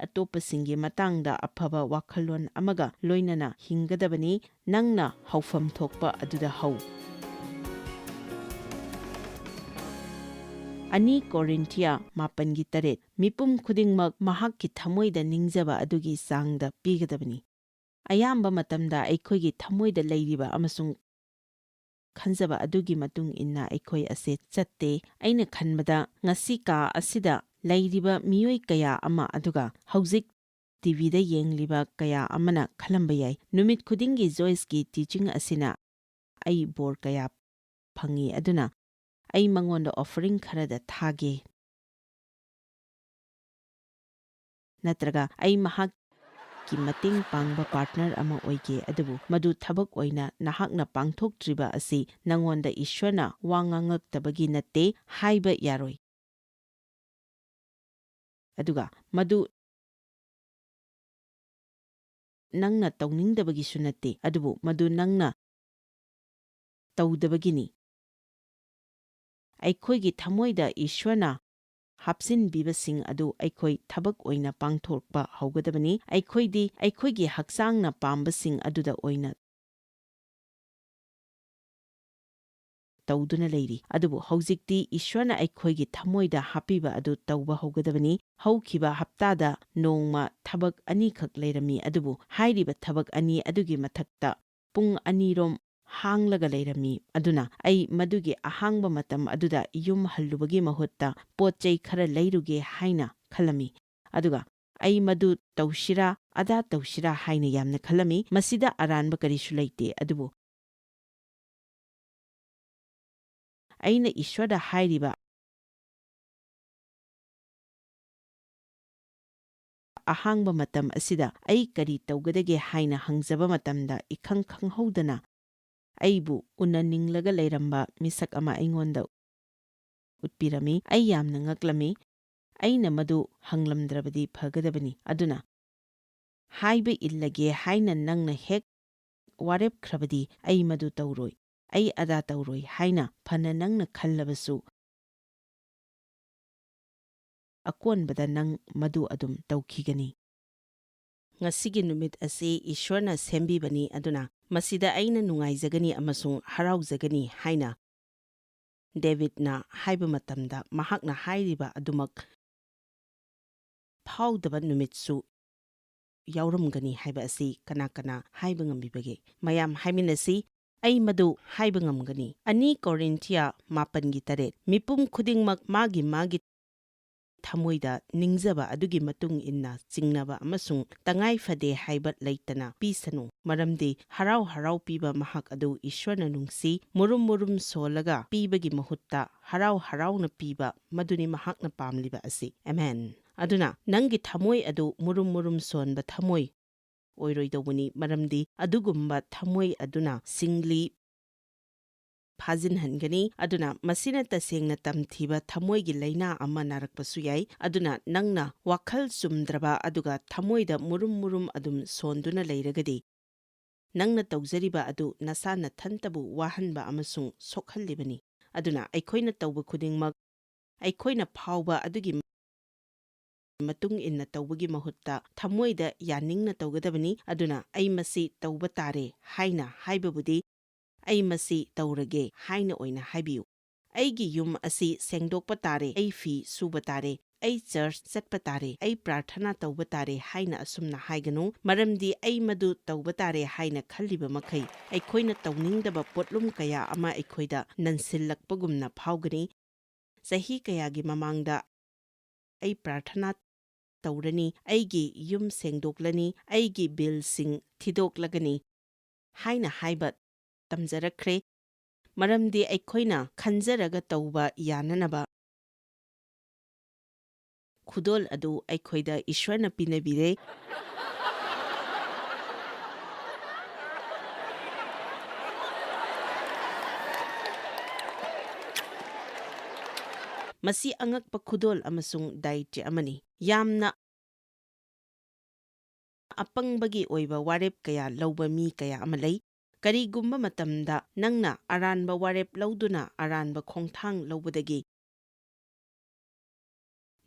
ꯑꯇꯣꯞꯄꯁꯤꯡꯒꯤ ꯃꯇꯥꯡꯗ ꯑꯐꯕ ꯋꯥꯈꯜꯂꯣꯟ ꯑꯃꯒ ꯂꯣꯏꯅꯅ ꯍꯤꯡꯒꯗꯕꯅꯤ꯫ ꯅꯪꯅ ꯍꯧꯐꯝ ꯊꯣꯛꯄ ꯑꯗꯨꯗ ꯍꯧ꯫ ꯑꯅꯤ ꯀꯣꯔꯤꯟꯊꯤꯌꯥ ꯃꯥꯄꯟꯒꯤ ꯇꯔꯦꯠ, ꯃꯤꯄꯨꯝ ꯈꯨꯗꯤꯡꯃꯛ ꯃꯍꯥꯛꯀꯤ ꯊꯃꯣꯏꯗ ꯅꯤꯡꯖꯕ ꯑꯗꯨꯒꯤ ꯆꯥꯡꯗ ꯄꯤꯒꯗꯕꯅꯤ꯫ ꯑꯌꯥꯝꯕ ꯃꯇꯝꯗ ꯑꯩꯈꯣꯏꯒꯤ ꯊꯃꯣꯏꯗ ꯂꯩꯔꯤꯕ ꯑꯃꯁꯨꯡ ꯈꯟꯖꯕ ꯑꯗꯨꯒꯤ ꯃꯇꯨꯡ ꯏꯟꯅ ꯑꯩꯈꯣꯏ ꯑꯁꯦ ꯆꯠꯇꯦ꯫ ꯑꯩꯅ ꯈꯟꯕꯗ ꯉꯁꯤ ꯀꯥ ꯑꯁꯤꯗ ꯂꯩꯔꯤꯕ ꯃꯤꯑꯣꯏ ꯀꯌꯥ ꯑꯃ, ꯑꯗꯨꯒ ꯍꯧꯖꯤꯛ ꯇꯤꯚꯤꯗ ꯌꯦꯡꯂꯤꯕ ꯀꯌꯥ ꯑꯃꯅ ꯈꯜꯂꯝꯕ ꯌꯥꯏ, "ꯅꯨꯃꯤꯠ ꯈꯨꯗꯤꯡꯒꯤ ꯖꯣꯏꯁꯀꯤ ꯇꯤꯆꯤꯡ ꯑꯁꯤꯅ ꯑꯩ ꯕꯣꯔ ꯀꯌꯥ ꯐꯪꯏ, ꯑꯗꯨꯅ ꯑꯩ ꯃꯉꯣꯟꯗ ꯑꯣꯐꯔꯤꯡ ꯈꯔꯗ ꯊꯥꯒꯦ, ꯅꯠꯇ꯭ꯔꯒ ꯑꯩ ꯃꯍꯥꯛꯀꯤ ꯃꯇꯦꯡ ꯄꯥꯡꯕ ꯄꯥꯔꯠꯅꯔ ꯑꯃ ꯑꯣꯏꯒꯦ, ꯑꯗꯨꯕꯨ ꯃꯗꯨ ꯊꯕꯛ ꯑꯣꯏꯅ ꯅꯍꯥꯛꯅ ꯄꯥꯡꯊꯣꯛꯇ꯭ꯔꯤꯕ ꯑꯁꯤ ꯅꯉꯣꯟꯗ ꯏꯁ꯭ꯋꯔꯅ ꯋꯥ ꯉꯥꯡꯂꯛꯇꯕꯒꯤ ꯅꯠꯇꯦ ꯍꯥꯏꯕ ꯌꯥꯔꯣꯏ꯫ ꯑꯗꯨꯒ ꯃꯗꯨ ꯅꯪꯅ ꯇꯧꯅꯤꯡꯗꯕꯒꯤꯁꯨ ꯅꯠꯇꯦ, ꯑꯗꯨꯕꯨ ꯃꯗꯨ ꯅꯪꯅ ꯇꯧꯗꯕꯒꯤꯅꯤ꯫ ꯑꯩꯈꯣꯏꯒꯤ ꯊꯃꯣꯏꯗ ꯏꯁ꯭ꯋꯔꯅ ꯍꯥꯞꯆꯤꯟꯕꯤꯕꯁꯤꯡ ꯑꯗꯨ ꯑꯩꯈꯣꯏ ꯊꯕꯛ ꯑꯣꯏꯅ ꯄꯥꯡꯊꯣꯛꯄ ꯍꯧꯒꯗꯕꯅꯤ꯫ ꯑꯩꯈꯣꯏꯗꯤ ꯑꯩꯈꯣꯏꯒꯤ ꯍꯛꯆꯥꯡꯅ ꯄꯥꯝꯕꯁꯤꯡ ꯑꯗꯨꯗ ꯑꯣꯏꯅ ꯇꯧꯗꯨꯅ ꯂꯩꯔꯤ꯫ ꯑꯗꯨꯕꯨ ꯍꯧꯖꯤꯛꯇꯤ ꯏꯁ꯭ꯋꯔꯅ ꯑꯩꯈꯣꯏꯒꯤ ꯊꯃꯣꯏꯗ ꯍꯥꯞꯄꯤꯕ ꯑꯗꯨ ꯇꯧꯕ ꯍꯧꯒꯗꯕꯅꯤ꯫ ꯍꯧꯈꯤꯕ ꯍꯞꯇꯥꯗ ꯅꯣꯡꯃ ꯊꯕꯛ ꯑꯅꯤꯈꯛ ꯂꯩꯔꯝꯃꯤ, ꯑꯗꯨꯕꯨ ꯍꯥꯏꯔꯤꯕ ꯊꯕꯛ ꯑꯅꯤ ꯑꯗꯨꯒꯤ ꯃꯊꯛꯇ ꯄꯨꯡ ꯑꯅꯤꯔꯣꯝ ꯍꯥꯡꯂꯒ ꯂꯩꯔꯝꯃꯤ꯫ ꯑꯗꯨꯅ ꯑꯩ ꯃꯗꯨꯒꯤ ꯑꯍꯥꯡꯕ ꯃꯇꯝ ꯑꯗꯨꯗ ꯌꯨꯝ ꯍꯜꯂꯨꯕꯒꯤ ꯃꯍꯨꯠꯇ ꯄꯣꯠ ꯆꯩ ꯈꯔ ꯂꯩꯔꯨꯒꯦ ꯍꯥꯏꯅ ꯈꯜꯂꯝꯃꯤ꯫ ꯑꯗꯨꯒ ꯑꯩ ꯃꯗꯨ ꯇꯧꯁꯤꯔꯥ, ꯑꯗꯥ ꯇꯧꯁꯤꯔꯥ ꯍꯥꯏꯅ ꯌꯥꯝꯅ ꯈꯜꯂꯝꯃꯤ꯫ ꯃꯁꯤꯗ ꯑꯔꯥꯟꯕ ꯀꯔꯤꯁꯨ ꯂꯩꯇꯦ꯫ ꯑꯗꯨꯕꯨ ꯑꯩꯅ ꯏꯁ꯭ꯋꯔꯗ ꯍꯥꯏꯔꯤꯕ ꯑꯍꯥꯡꯕ ꯃꯇꯝ ꯑꯁꯤꯗ ꯑꯩ ꯀꯔꯤ ꯇꯧꯒꯗꯒꯦ ꯍꯥꯏꯅ ꯍꯪꯖꯕ ꯃꯇꯝꯗ, ꯏꯈꯪ ꯈꯪꯍꯧꯗꯅ ꯑꯩꯕꯨ ꯎꯅꯅꯤꯡꯂꯒ ꯂꯩꯔꯝꯕ ꯃꯤꯁꯛ ꯑꯃ ꯑꯩꯉꯣꯟꯗ ꯎꯠꯄꯤꯔꯝꯃꯤ꯫ ꯑꯩ ꯌꯥꯝꯅ ꯉꯛꯂꯝꯃꯤ꯫ ꯑꯩꯅ ꯃꯗꯨ ꯍꯪꯂꯝꯗ꯭ꯔꯕꯗꯤ ꯐꯒꯗꯕꯅꯤ꯫ ꯑꯗꯨꯅ, "ꯍꯥꯏꯕ ꯏꯜꯂꯒꯦ ꯍꯥꯏꯅ ꯅꯪꯅ ꯍꯦꯛ ꯋꯥꯔꯦꯞꯈ꯭ꯔꯕꯗꯤ ꯑꯩ ꯃꯗꯨ ꯇꯧꯔꯣꯏ, ꯑꯩ ꯑꯗꯥ ꯇꯧꯔꯣꯏ" ꯍꯥꯏꯅ ꯐꯅ ꯅꯪꯅ ꯈꯜꯂꯕꯁꯨ, ꯑꯀꯣꯟꯕꯗ ꯅꯪ ꯃꯗꯨ ꯑꯗꯨꯝ ꯇꯧꯈꯤꯒꯅꯤ꯫ ꯉꯁꯤꯒꯤ ꯅꯨꯃꯤꯠ ꯑꯁꯤ ꯏꯁ꯭ꯋꯔꯅ ꯁꯦꯝꯕꯤꯕꯅꯤ, ꯑꯗꯨꯅ ꯃꯁꯤꯗ ꯑꯩꯅ ꯅꯨꯡꯉꯥꯏꯖꯒꯅꯤ ꯑꯃꯁꯨꯡ ꯍꯔꯥꯎꯖꯒꯅꯤ ꯍꯥꯏꯅ ꯗꯦꯕꯤꯗꯅ ꯍꯥꯏꯕ ꯃꯇꯝꯗ, ꯃꯍꯥꯛꯅ ꯍꯥꯏꯔꯤꯕ ꯑꯗꯨꯃꯛ ꯐꯥꯎꯗꯕ ꯅꯨꯃꯤꯠꯁꯨ ꯌꯥꯎꯔꯝꯒꯅꯤ ꯍꯥꯏꯕ ꯑꯁꯤ ꯀꯅꯥ ꯀꯅꯥ ꯍꯥꯏꯕ ꯉꯝꯕꯤꯕꯒꯦ? ꯃꯌꯥꯝ ꯍꯥꯏꯃꯤꯟꯅꯁꯤ, "ꯑꯩ ꯃꯗꯨ ꯍꯥꯏꯕ ꯉꯝꯒꯅꯤ"꯫ ꯑꯅꯤ ꯀꯣꯔꯤꯟꯊꯤꯌꯥ ꯃꯥꯄꯟꯒꯤ ꯇꯔꯦꯠ, "ꯃꯤꯄꯨꯝ ꯈꯨꯗꯤꯡꯃꯛ ꯃꯥꯒꯤ ꯃꯥꯒꯤ ꯊꯃꯣꯏꯗ ꯅꯤꯡꯖꯕ ꯑꯗꯨꯒꯤ ꯃꯇꯨꯡ ꯏꯟꯅ ꯆꯤꯡꯅꯕ ꯑꯃꯁꯨꯡ ꯇꯉꯥꯏ ꯐꯗꯦ ꯍꯥꯏꯕ ꯂꯩꯇꯅ ꯄꯤꯁꯅꯨ, ꯃꯔꯝꯗꯤ ꯍꯔꯥꯎ ꯍꯔꯥꯎ ꯄꯤꯕ ꯃꯍꯥꯛ ꯑꯗꯨ ꯏꯁ꯭ꯋꯔꯅ ꯅꯨꯡꯁꯤ, ꯃꯨꯔꯨꯝ ꯃꯨꯔꯨꯝ ꯁꯣꯜꯂꯒ ꯄꯤꯕꯒꯤ ꯃꯍꯨꯠꯇ ꯍꯔꯥꯎ ꯍꯔꯥꯎꯅ ꯄꯤꯕ, ꯃꯗꯨꯅꯤ ꯃꯍꯥꯛꯅ ꯄꯥꯝꯂꯤꯕ ꯑꯁꯤ"꯫ ꯑꯃꯦꯟ꯫ ꯑꯗꯨꯅ ꯅꯪꯒꯤ ꯊꯃꯣꯏ ꯑꯗꯨ ꯃꯨꯔꯨꯝ ꯃꯨꯔꯨꯝ ꯁꯣꯟꯕ ꯊꯃꯣꯏ ꯑꯣꯏꯔꯣꯏꯗꯧꯕꯅꯤ, ꯃꯔꯝꯗꯤ ꯑꯗꯨꯒꯨꯝꯕ ꯊꯃꯣꯏ ꯑꯗꯨꯅ ꯁꯤꯡꯂꯤ ꯐꯥꯖꯤꯟꯍꯟꯒꯅꯤ꯫ ꯑꯗꯨꯅ ꯃꯁꯤꯅ ꯇꯁꯦꯡꯅ ꯇꯝꯊꯤꯕ ꯊꯃꯣꯏꯒꯤ ꯂꯥꯏꯅꯥ ꯑꯃ ꯅꯥꯔꯛꯄꯁꯨ ꯌꯥꯏ꯫ ꯑꯗꯨꯅ ꯅꯪꯅ ꯋꯥꯈꯜ ꯆꯨꯝꯗ꯭ꯔꯕ ꯑꯗꯨꯒ ꯊꯃꯣꯏꯗ ꯃꯨꯔꯨꯝ ꯃꯨꯔꯨꯝ ꯑꯗꯨꯝ ꯁꯣꯟꯗꯨꯅ ꯂꯩꯔꯒꯗꯤ, ꯅꯪꯅ ꯇꯧꯖꯔꯤꯕ ꯑꯗꯨ ꯅꯁꯥ ꯅꯊꯟꯇꯕꯨ ꯋꯥꯍꯟꯕ ꯑꯃꯁꯨꯡ ꯁꯣꯛꯍꯜꯂꯤꯕꯅꯤ꯫ ꯑꯗꯨꯅ ꯑꯩꯈꯣꯏꯅ ꯇꯧꯕ ꯈꯨꯗꯤꯡꯃꯛ ꯑꯩꯈꯣꯏꯅ ꯐꯥꯎꯕ ꯑꯗꯨꯒꯤ ꯃꯇꯨꯡ ꯏꯟꯅ ꯇꯧꯕꯒꯤ ꯃꯍꯨꯠꯇ ꯊꯃꯣꯏꯗ ꯌꯥꯅꯤꯡꯅ ꯇꯧꯒꯗꯕꯅꯤ꯫ ꯑꯗꯨꯅ "ꯑꯩ ꯃꯁꯤ ꯇꯧꯕ ꯇꯥꯔꯦ" ꯍꯥꯏꯅ ꯍꯥꯏꯕꯕꯨꯗꯤ "ꯑꯩ ꯃꯁꯤ ꯇꯧꯔꯒꯦ" ꯍꯥꯏꯅ ꯑꯣꯏꯅ ꯍꯥꯏꯕꯤꯌꯨ꯫ "ꯑꯩꯒꯤ ꯌꯨꯝ ꯑꯁꯤ ꯁꯦꯡꯗꯣꯛꯄ ꯇꯥꯔꯦ, ꯑꯩ ꯐꯤ ꯁꯨꯕ ꯇꯥꯔꯦ, ꯑꯩ ꯆꯔꯆ ꯆꯠꯄ ꯇꯥꯔꯦ, ꯑꯩ ꯄ꯭ꯔꯥꯔꯊꯅꯥ ꯇꯧꯕ ꯇꯥꯔꯦ" ꯍꯥꯏꯅ ꯑꯁꯨꯝꯅ ꯍꯥꯏꯒꯅꯨ, ꯃꯔꯝꯗꯤ ꯑꯩ ꯃꯗꯨ ꯇꯧꯕ ꯇꯥꯔꯦ ꯍꯥꯏꯅ ꯈꯜꯂꯤꯕ ꯃꯈꯩ ꯑꯩꯈꯣꯏꯅ ꯇꯧꯅꯤꯡꯗꯕ ꯄꯣꯠꯂꯨꯝ ꯀꯌꯥ ꯑꯃ ꯑꯩꯈꯣꯏꯗ ꯅꯟꯁꯤꯜꯂꯛꯄꯒꯨꯝꯅ ꯐꯥꯎꯒꯅꯤ꯫ ꯆꯍꯤ ꯀꯌꯥꯒꯤ ꯃꯃꯥꯡꯗ ꯑꯩ ꯄ꯭ꯔꯥꯔꯊꯅꯥ ꯇꯧꯔꯅꯤ, ꯑꯩꯒꯤ ꯌꯨꯝ ꯁꯦꯡꯗꯣꯛꯂꯅꯤ, ꯑꯩꯒꯤ ꯕꯤꯜꯁꯤꯡ ꯊꯤꯗꯣꯛꯂꯒꯅꯤ ꯍꯥꯏꯅ ꯍꯥꯏꯕ ꯇꯝꯖꯔꯛꯈ꯭ꯔꯦ, ꯃꯔꯝꯗꯤ ꯑꯩꯈꯣꯏꯅ ꯈꯟꯖꯔꯒ ꯇꯧꯕ ꯌꯥꯅꯅꯕ ꯈꯨꯗꯣꯜ ꯑꯗꯨ ꯑꯩꯈꯣꯏꯗ ꯏꯁ꯭ꯋꯔꯅ ꯄꯤꯅꯕꯤꯔꯦ꯫ ꯃꯁꯤ ꯑꯉꯛꯄ ꯈꯨꯗꯣꯜ ꯑꯃꯁꯨꯡ ꯗꯥꯏꯇ꯭ꯌ ꯑꯃꯅꯤ꯫ ꯌꯥꯝꯅ ꯑꯄꯪꯕꯒꯤ ꯑꯣꯏꯕ ꯋꯥꯔꯦꯞ ꯀꯌꯥ ꯂꯧꯕ ꯃꯤ ꯀꯌꯥ ꯑꯃ ꯂꯩ꯫ ꯀꯔꯤꯒꯨꯝꯕ ꯃꯇꯝꯗ ꯅꯪꯅ ꯑꯔꯥꯟꯕ ꯋꯥꯔꯦꯞ ꯂꯧꯗꯨꯅ ꯑꯔꯥꯟꯕ ꯈꯣꯡꯊꯥꯡ ꯂꯧꯕꯗꯒꯤ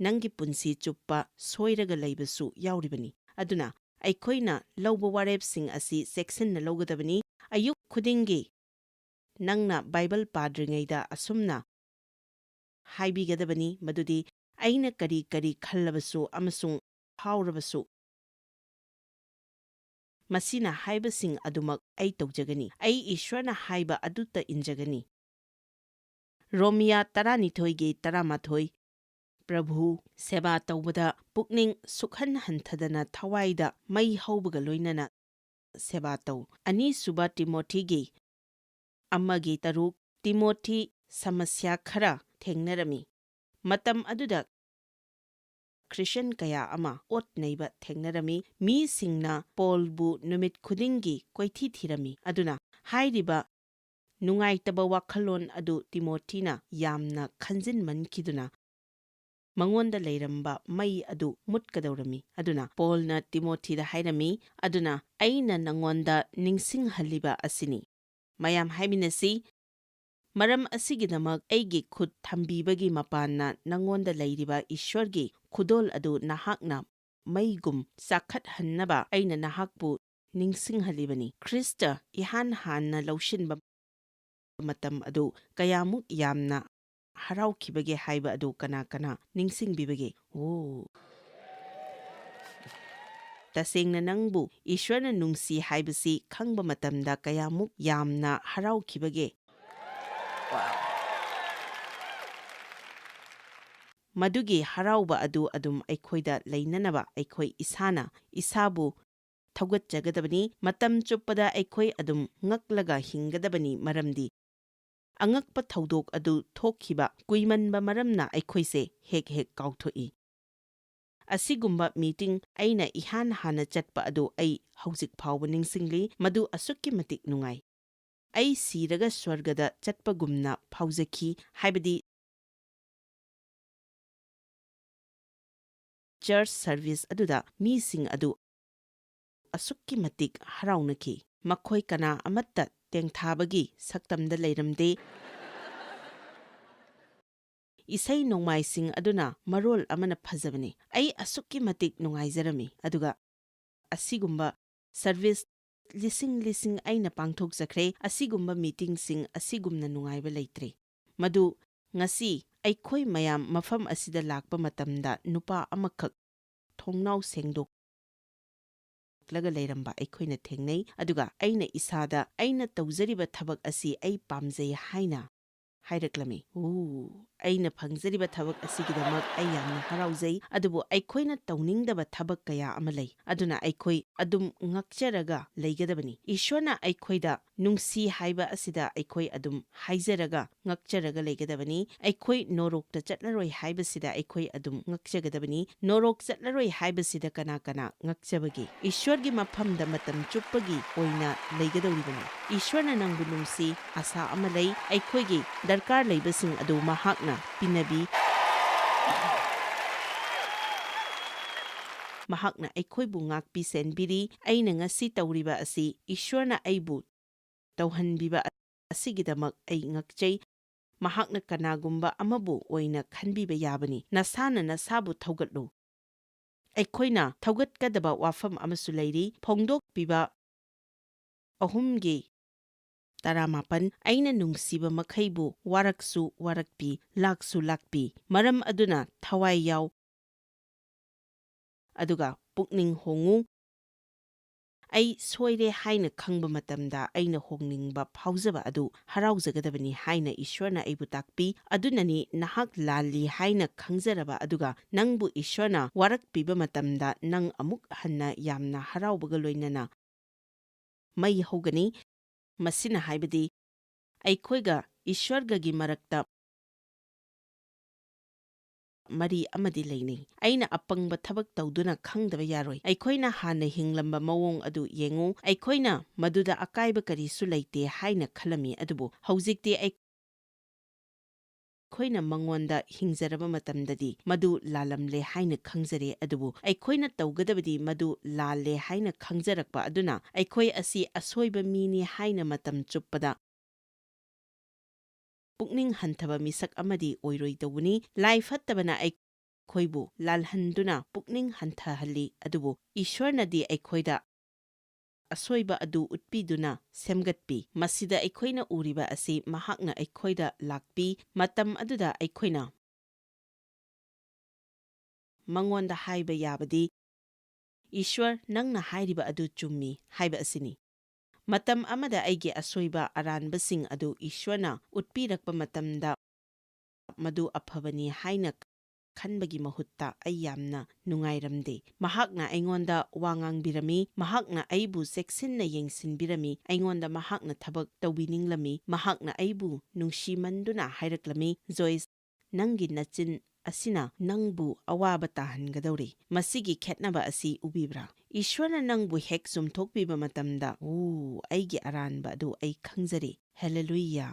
ꯅꯪꯒꯤ ꯄꯨꯟꯁꯤ ꯆꯨꯞꯄ ꯁꯣꯏꯔꯒ ꯂꯩꯕꯁꯨ ꯌꯥꯎꯔꯤꯕꯅꯤ꯫ ꯑꯗꯨꯅ ꯑꯩꯈꯣꯏꯅ ꯂꯧꯕ ꯋꯥꯔꯦꯞꯁꯤꯡ ꯑꯁꯤ ꯆꯦꯛꯁꯤꯟꯅ ꯂꯧꯒꯗꯕꯅꯤ꯫ ꯑꯌꯨꯛ ꯈꯨꯗꯤꯡꯒꯤ ꯅꯪꯅ ꯕꯥꯏꯕꯜ ꯄꯥꯗ꯭ꯔꯤꯉꯩꯗ ꯑꯁꯨꯝꯅ ꯍꯥꯏꯕꯤꯒꯗꯕꯅꯤ, ꯃꯗꯨꯗꯤ "ꯑꯩꯅ ꯀꯔꯤ ꯀꯔꯤ ꯈꯜꯂꯕꯁꯨ ꯑꯃꯁꯨꯡ ꯐꯥꯎꯔꯕꯁꯨ, ꯃꯁꯤꯅ ꯍꯥꯏꯕꯁꯤꯡ ꯑꯗꯨꯃꯛ ꯑꯩ ꯇꯧꯖꯒꯅꯤ꯫ ꯑꯩ ꯏꯁ꯭ꯋꯔꯅ ꯍꯥꯏꯕ ꯑꯗꯨꯇ ꯏꯟꯖꯒꯅꯤ"꯫ ꯔꯣꯃꯤꯌꯥ ꯇꯔꯥꯅꯤꯊꯣꯏꯒꯤ ꯇꯔꯥꯃꯥꯊꯣꯏ꯫ ꯄ꯭ꯔꯚꯨ ꯁꯦꯕꯥ ꯇꯧꯕꯗ ꯄꯨꯛꯅꯤꯡ ꯁꯨꯛꯍꯟ ꯍꯟꯊꯗꯅ ꯊꯋꯥꯏꯗ ꯃꯩ ꯍꯧꯕꯒ ꯂꯣꯏꯅꯅ ꯁꯦꯕꯥ ꯇꯧ꯫ ꯑꯅꯤꯁꯨꯕ ꯇꯤꯃꯣꯊꯤꯒꯤ ꯑꯃꯒꯤ ꯇꯔꯨꯛ꯫ ꯇꯤꯃꯣꯊꯤ ꯁꯃꯁ꯭ꯌꯥ ꯈꯔ ꯊꯦꯡꯅꯔꯝꯃꯤ꯫ ꯃꯇꯝ ꯑꯗꯨꯗ ꯈ꯭ꯔꯤꯁꯇꯤꯌꯥꯟ ꯀꯌꯥ ꯑꯃ ꯑꯣꯠ ꯅꯩꯕ ꯊꯦꯡꯅꯔꯝꯃꯤ꯫ ꯃꯤꯁꯤꯡꯅ ꯄꯣꯜꯕꯨ ꯅꯨꯃꯤꯠ ꯈꯨꯗꯤꯡꯒꯤ ꯀꯣꯏꯊꯤ ꯊꯤꯔꯝꯃꯤ꯫ ꯑꯗꯨꯅ ꯍꯥꯏꯔꯤꯕ ꯅꯨꯡꯉꯥꯏꯇꯕ ꯋꯥꯈꯜꯂꯣꯟ ꯑꯗꯨ ꯇꯤꯃꯣꯊꯤꯅ ꯌꯥꯝꯅ ꯈꯟꯖꯤꯟꯃꯟꯈꯤꯗꯨꯅ ꯃꯉꯣꯟꯗ ꯂꯩꯔꯝꯕ ꯃꯩ ꯑꯗꯨ ꯃꯨꯠꯀꯗꯧꯔꯝꯃꯤ꯫ ꯑꯗꯨꯅ ꯄꯣꯜꯅ ꯇꯤꯃꯣꯊꯤꯗ ꯍꯥꯏꯔꯝꯃꯤ, "ꯑꯗꯨꯅ ꯑꯩꯅ ꯅꯉꯣꯟꯗ ꯅꯤꯡꯁꯤꯡꯍꯜꯂꯤꯕ ꯑꯁꯤꯅꯤ"꯫ ꯃꯌꯥꯝ ꯍꯥꯏꯃꯤꯟꯅꯁꯤ, ꯃꯔꯝ ꯑꯁꯤꯒꯤꯗꯃꯛ ꯑꯩꯒꯤ ꯈꯨꯠ ꯊꯝꯕꯤꯕꯒꯤ ꯃꯄꯥꯟꯅ ꯅꯉꯣꯟꯗ ꯂꯩꯔꯤꯕ ꯏꯁ꯭ꯋꯔꯒꯤ ꯈꯨꯗꯣꯜ ꯑꯗꯨ ꯅꯍꯥꯛꯅ ꯃꯩꯒꯨꯝ ꯆꯥꯈꯠꯍꯟꯅꯕ ꯑꯩꯅ ꯅꯍꯥꯛꯄꯨ ꯅꯤꯡꯁꯤꯡꯍꯜꯂꯤꯕꯅꯤ꯫ ꯈ꯭ꯔꯤꯁꯇ ꯏꯍꯥꯟ ꯍꯥꯟꯅ ꯂꯧꯁꯤꯟꯕ ꯃꯇꯝ ꯑꯗꯨ ꯀꯌꯥꯃꯨꯛ ꯌꯥꯝꯅ ꯍꯔꯥꯎꯈꯤꯕꯒꯦ ꯍꯥꯏꯕ ꯑꯗꯨ ꯀꯅꯥ ꯀꯅꯥ ꯅꯤꯡꯁꯤꯡꯕꯤꯕꯒꯦ? ꯑꯣ꯫ ꯇꯁꯦꯡꯅ ꯅꯪꯕꯨ ꯏꯁ꯭ꯋꯔꯅ ꯅꯨꯡꯁꯤ ꯍꯥꯏꯕꯁꯤ ꯈꯪꯕ ꯃꯇꯝꯗ ꯀꯌꯥꯃꯨꯛ ꯌꯥꯝꯅ ꯍꯔꯥꯎꯈꯤꯕꯒꯦ? ꯃꯗꯨꯒꯤ ꯍꯔꯥꯎꯕ ꯑꯗꯨ ꯑꯗꯨꯝ ꯑꯩꯈꯣꯏꯗ ꯂꯩꯅꯅꯕ ꯑꯩꯈꯣꯏ ꯏꯁꯥꯅ ꯏꯁꯥꯕꯨ ꯊꯧꯒꯠꯆꯒꯗꯕꯅꯤ꯫ ꯃꯇꯝ ꯆꯨꯞꯄꯗ ꯑꯩꯈꯣꯏ ꯑꯗꯨꯝ ꯉꯛꯂꯒ ꯍꯤꯡꯒꯗꯕꯅꯤ, ꯃꯔꯝꯗꯤ ꯑꯉꯛꯄ ꯊꯧꯗꯣꯛ ꯑꯗꯨ ꯊꯣꯛꯈꯤꯕ ꯀꯨꯏꯃꯟꯕ ꯃꯔꯝꯅ ꯑꯩꯈꯣꯏꯁꯦ ꯍꯦꯛ ꯍꯦꯛ ꯀꯥꯎꯊꯣꯛꯏ꯫ ꯑꯁꯤꯒꯨꯝꯕ ꯃꯤꯇꯤꯡ ꯑꯩꯅ ꯏꯍꯥꯟ ꯍꯥꯟꯅ ꯆꯠꯄ ꯑꯗꯨ ꯑꯩ ꯍꯧꯖꯤꯛ ꯐꯥꯎꯕ ꯅꯤꯡꯁꯤꯡꯂꯤ꯫ ꯃꯗꯨ ꯑꯁꯨꯛꯀꯤ ꯃꯇꯤꯛ ꯅꯨꯡꯉꯥꯏ꯫ ꯑꯩ ꯁꯤꯔꯒ ꯁ꯭ꯋꯔꯒꯗ ꯆꯠꯄꯒꯨꯝꯅ ꯐꯥꯎꯖꯈꯤ, ꯍꯥꯏꯕꯗꯤ ꯆꯔꯆ ꯁꯔꯚꯤꯁ ꯑꯗꯨꯗ ꯃꯤꯁꯤꯡ ꯑꯗꯨ ꯑꯁꯨꯛꯀꯤ ꯃꯇꯤꯛ ꯍꯔꯥꯎꯅꯈꯤ꯫ ꯃꯈꯣꯏ ꯀꯅꯥ ꯑꯃꯠꯇ ꯇꯦꯡꯊꯥꯕꯒꯤ ꯁꯛꯇꯝꯗ ꯂꯩꯔꯝꯗꯦ꯫ ꯏꯁꯩ ꯅꯣꯡꯃꯥꯏꯁꯤꯡ ꯑꯗꯨꯅ ꯃꯔꯣꯜ ꯑꯃꯅ ꯐꯖꯕꯅꯤ꯫ ꯑꯩ ꯑꯁꯨꯛꯀꯤ ꯃꯇꯤꯛ ꯅꯨꯡꯉꯥꯏꯖꯔꯝꯃꯤ꯫ ꯑꯗꯨꯒ ꯑꯁꯤꯒꯨꯝꯕ ꯁꯔꯚꯤꯁ ꯂꯤꯁꯤꯡ ꯂꯤꯁꯤꯡ ꯑꯩꯅ ꯄꯥꯡꯊꯣꯛꯆꯈ꯭ꯔꯦ꯫ ꯑꯁꯤꯒꯨꯝꯕ ꯃꯤꯇꯤꯡꯁꯤꯡ ꯑꯁꯤꯒꯨꯝꯅ ꯅꯨꯡꯉꯥꯏꯕ ꯂꯩꯇ꯭ꯔꯦ꯫ ꯃꯗꯨ ꯉꯁꯤ ꯑꯩꯈꯣꯏ ꯃꯌꯥꯝ ꯃꯐꯝ ꯑꯁꯤꯗ ꯂꯥꯛꯄ ꯃꯇꯝꯗ ꯅꯨꯄꯥ ꯑꯃꯈꯛ ꯊꯣꯡꯅꯥꯎ ꯁꯦꯡꯗꯣꯛꯂꯒ ꯂꯩꯔꯝꯕ ꯑꯩꯈꯣꯏꯅ ꯊꯦꯡꯅꯩ꯫ ꯑꯗꯨꯒ ꯑꯩꯅ ꯏꯁꯥꯗ, "ꯑꯩꯅ ꯇꯧꯖꯔꯤꯕ ꯊꯕꯛ ꯑꯁꯤ ꯑꯩ ꯄꯥꯝꯖꯩ" ꯍꯥꯏꯅ ꯍꯥꯏꯔꯛꯂꯝꯃꯤ꯫ "ꯑꯣ, ꯑꯩꯅ ꯐꯪꯖꯔꯤꯕ ꯊꯕꯛ ꯑꯁꯤꯒꯤꯗꯃꯛ ꯑꯩ ꯌꯥꯝꯅ ꯍꯔꯥꯎꯖꯩ, ꯑꯗꯨꯕꯨ ꯑꯩꯈꯣꯏꯅ ꯇꯧꯅꯤꯡꯗꯕ ꯊꯕꯛ ꯀꯌꯥ ꯑꯃ ꯂꯩ꯫ ꯑꯗꯨꯅ ꯑꯩꯈꯣꯏ ꯑꯗꯨꯝ ꯉꯛꯆꯔꯒ ꯂꯩꯒꯗꯕꯅꯤ꯫ ꯏꯁ꯭ꯋꯔꯅ ꯑꯩꯈꯣꯏꯗ ꯅꯨꯡꯁꯤ ꯍꯥꯏꯕ ꯑꯁꯤꯗ ꯑꯩꯈꯣꯏ ꯑꯗꯨꯝ ꯍꯥꯏꯖꯔꯒ ꯉꯛꯆꯔꯒ ꯂꯩꯒꯗꯕꯅꯤ꯫ ꯑꯩꯈꯣꯏ ꯅꯣꯔꯣꯛꯇ ꯆꯠꯂꯔꯣꯏ ꯍꯥꯏꯕꯁꯤꯗ ꯑꯩꯈꯣꯏ ꯑꯗꯨꯝ ꯉꯛꯆꯒꯗꯕꯅꯤ꯫ ꯅꯣꯔꯣꯛ ꯆꯠꯂꯔꯣꯏ ꯍꯥꯏꯕꯁꯤꯗ ꯀꯅꯥ ꯀꯅꯥ ꯉꯛꯆꯕꯒꯦ? ꯏꯁ꯭ꯋꯔꯒꯤ ꯃꯐꯝꯗ ꯃꯇꯝ ꯆꯨꯞꯄꯒꯤ ꯑꯣꯏꯅ ꯂꯩꯒꯗꯧꯔꯤꯕꯅꯤ꯫ ꯏꯁ꯭ꯋꯔꯅ ꯅꯪꯕꯨ ꯅꯨꯡꯁꯤ, ꯑꯁꯥ ꯑꯃ ꯂꯩ꯫ ꯑꯩꯈꯣꯏꯒꯤ ꯗꯔꯀꯥꯔ ꯂꯩꯕꯁꯤꯡ ꯑꯗꯨ ꯃꯍꯥꯛꯅ ꯄꯤꯅꯕꯤ꯫ ꯃꯍꯥꯛꯅ ꯑꯩꯈꯣꯏꯕꯨ ꯉꯥꯛꯄꯤ ꯁꯦꯟꯕꯤꯔꯤ꯫ ꯑꯩꯅ ꯉꯁꯤ ꯇꯧꯔꯤꯕ ꯑꯁꯤ ꯏꯁ꯭ꯋꯔꯅ ꯑꯩꯕꯨ ꯇꯧꯍꯟꯕꯤꯕ ꯑꯁꯤꯒꯤꯗꯃꯛ ꯑꯩ ꯉꯛꯆꯩ꯫ ꯃꯍꯥꯛꯅ ꯀꯅꯥꯒꯨꯝꯕ ꯑꯃꯕꯨ ꯑꯣꯏꯅ ꯈꯟꯕꯤꯕ ꯌꯥꯕꯅꯤ꯫ ꯅꯁꯥꯅ ꯅꯁꯥꯕꯨ ꯊꯧꯒꯠꯂꯨ꯫ ꯑꯩꯈꯣꯏꯅ ꯊꯧꯒꯠꯀꯗꯕ ꯋꯥꯐꯝ ꯑꯃꯁꯨ ꯂꯩꯔꯤ꯫ ꯐꯣꯡꯗꯣꯛꯄꯤꯕ ꯑꯍꯨꯝꯒꯤ ꯇꯔꯥꯃꯥꯄꯟ, "ꯑꯩꯅ ꯅꯨꯡꯁꯤꯕ ꯃꯈꯩꯕꯨ ꯋꯥꯔꯛꯁꯨ ꯋꯥꯔꯛꯄꯤ, ꯂꯥꯛꯁꯨ ꯂꯥꯛꯄꯤ꯫ ꯃꯔꯝ ꯑꯗꯨꯅ ꯊꯋꯥꯏ ꯌꯥꯎ, ꯑꯗꯨꯒ ꯄꯨꯛꯅꯤꯡ ꯍꯣꯡꯉꯨ꯫ ꯑꯩ ꯁꯣꯏꯔꯦ ꯍꯥꯏꯅ ꯈꯪꯕ ꯃꯇꯝꯗ ꯑꯩꯅ ꯍꯣꯡꯅꯤꯡꯕ ꯐꯥꯎꯖꯕ ꯑꯗꯨ ꯍꯔꯥꯎꯖꯒꯗꯕꯅꯤ ꯍꯥꯏꯅ ꯏꯁ꯭ꯋꯔꯅ ꯑꯩꯕꯨ ꯇꯥꯛꯄꯤ꯫ ꯑꯗꯨꯅꯅꯤ ꯅꯍꯥꯛ ꯂꯥꯜꯂꯤ ꯍꯥꯏꯅ ꯈꯪꯖꯔꯕ ꯑꯗꯨꯒ ꯅꯪꯕꯨ ꯏꯁ꯭ꯋꯔꯅ ꯋꯥꯔꯛꯄꯤꯕ ꯃꯇꯝꯗ ꯅꯪ ꯑꯃꯨꯛ ꯍꯟꯅ ꯌꯥꯝꯅ ꯍꯔꯥꯎꯕꯒ ꯂꯣꯏꯅꯅ ꯃꯩ ꯍꯧꯒꯅꯤ"꯫ ꯃꯁꯤꯅ ꯍꯥꯏꯕꯗꯤ ꯑꯩꯈꯣꯏꯒ ꯏꯁ꯭ꯋꯔꯒꯒꯤ ꯃꯔꯛꯇ ꯃꯔꯤ ꯑꯃꯗꯤ ꯂꯩꯅꯩ꯫ ꯑꯩꯅ ꯑꯄꯪꯕ ꯊꯕꯛ ꯇꯧꯗꯨꯅ ꯈꯪꯗꯕ ꯌꯥꯔꯣꯏ꯫ ꯑꯩꯈꯣꯏꯅ ꯍꯥꯟꯅ ꯍꯤꯡꯂꯝꯕ ꯃꯑꯣꯡ ꯑꯗꯨ ꯌꯦꯡꯉꯨ꯫ ꯑꯩꯈꯣꯏꯅ ꯃꯗꯨꯗ ꯑꯀꯥꯏꯕ ꯀꯔꯤꯁꯨ ꯂꯩꯇꯦ ꯍꯥꯏꯅ ꯈꯜꯂꯝꯃꯤ, ꯑꯗꯨꯕꯨ ꯍꯧꯖꯤꯛꯇꯤ ꯑꯩꯈꯣꯏꯅ ꯃꯉꯣꯟꯗ ꯍꯤꯡꯖꯔꯕ ꯃꯇꯝꯗꯗꯤ ꯃꯗꯨ ꯂꯥꯜꯂꯝꯂꯦ ꯍꯥꯏꯅ ꯈꯪꯖꯔꯦ꯫ ꯑꯗꯨꯕꯨ ꯑꯩꯈꯣꯏꯅ ꯇꯧꯒꯗꯕꯗꯤ ꯃꯗꯨ ꯂꯥꯜꯂꯦ ꯍꯥꯏꯅ ꯈꯪꯖꯔꯛꯄ ꯑꯗꯨꯅ ꯑꯩꯈꯣꯏ ꯑꯁꯤ ꯑꯁꯣꯏꯕ ꯃꯤꯅꯤ ꯍꯥꯏꯅ ꯃꯇꯝ ꯆꯨꯞꯄꯗ ꯄꯨꯛꯅꯤꯡ ꯍꯟꯊꯕ ꯃꯤꯁꯛ ꯑꯃꯗꯤ ꯑꯣꯏꯔꯣꯏꯗꯧꯕꯅꯤ꯫ ꯂꯥꯏ ꯐꯠꯇꯕꯅ ꯑꯩꯈꯣꯏꯕꯨ ꯂꯥꯜꯍꯟꯗꯨꯅ ꯄꯨꯛꯅꯤꯡ ꯍꯟꯊꯍꯜꯂꯤ, ꯑꯗꯨꯕꯨ ꯏꯁ꯭ꯋꯔꯅꯗꯤ ꯑꯩꯈꯣꯏꯗ ꯑꯁꯣꯏꯕ ꯑꯗꯨ ꯎꯠꯄꯤꯗꯨꯅ ꯁꯦꯝꯒꯠꯄꯤ꯫ ꯃꯁꯤꯗ ꯑꯩꯈꯣꯏꯅ ꯎꯔꯤꯕ ꯑꯁꯤ ꯃꯍꯥꯛꯅ ꯑꯩꯈꯣꯏꯗ ꯂꯥꯛꯄꯤ꯫ ꯃꯇꯝ ꯑꯗꯨꯗ ꯑꯩꯈꯣꯏꯅ ꯃꯉꯣꯟꯗ ꯍꯥꯏꯕ ꯌꯥꯕꯗꯤ, "ꯏꯁ꯭ꯋꯔ, ꯅꯪꯅ ꯍꯥꯏꯔꯤꯕ ꯑꯗꯨ ꯆꯨꯝꯃꯤ" ꯍꯥꯏꯕ ꯑꯁꯤꯅꯤ꯫ ꯃꯇꯝ ꯑꯃꯗ ꯑꯩꯒꯤ ꯑꯁꯣꯏꯕ ꯑꯔꯥꯟꯕꯁꯤꯡ ꯑꯗꯨ ꯏꯁ꯭ꯋꯔꯅ ꯎꯠꯄꯤꯔꯛꯄ ꯃꯇꯝꯗ, ꯃꯗꯨ ꯑꯐꯕꯅꯤ ꯍꯥꯏꯅ ꯈꯟꯕꯒꯤ ꯃꯍꯨꯠꯇ ꯑꯩ ꯌꯥꯝꯅ ꯅꯨꯡꯉꯥꯏꯔꯝꯗꯦ꯫ ꯃꯍꯥꯛꯅ ꯑꯩꯉꯣꯟꯗ ꯋꯥ ꯉꯥꯡꯕꯤꯔꯝꯃꯤ, ꯃꯍꯥꯛꯅ ꯑꯩꯕꯨ ꯆꯦꯛꯁꯤꯟꯅ ꯌꯦꯡꯁꯤꯟꯕꯤꯔꯝꯃꯤ, ꯑꯩꯉꯣꯟꯗ ꯃꯍꯥꯛꯅ ꯊꯕꯛ ꯇꯧꯕꯤꯅꯤꯡꯂꯝꯃꯤ, ꯃꯍꯥꯛꯅ ꯑꯩꯕꯨ ꯅꯨꯡꯁꯤꯃꯟꯗꯨꯅ ꯍꯥꯏꯔꯛꯂꯝꯃꯤ, "ꯖꯣꯏꯁ, ꯅꯪꯒꯤ ꯅꯆꯤꯟ ꯑꯁꯤꯅ ꯅꯪꯕꯨ ꯑꯋꯥꯕ ꯇꯥꯍꯟꯒꯗꯧꯔꯤ"꯫ ꯃꯁꯤꯒꯤ ꯈꯦꯠꯅꯕ ꯑꯁꯤ ꯎꯕꯤꯕ꯭ꯔꯥ? ꯏꯁ꯭ꯋꯔꯅ ꯅꯪꯕꯨ ꯍꯦꯛ ꯆꯨꯝꯊꯣꯛꯄꯤꯕ ꯃꯇꯝꯗ, "ꯑꯣ, ꯑꯩꯒꯤ ꯑꯔꯥꯟꯕ ꯑꯗꯨ ꯑꯩ ꯈꯪꯖꯔꯦ꯫ ꯍꯦꯂꯦꯂꯨꯌꯥ!"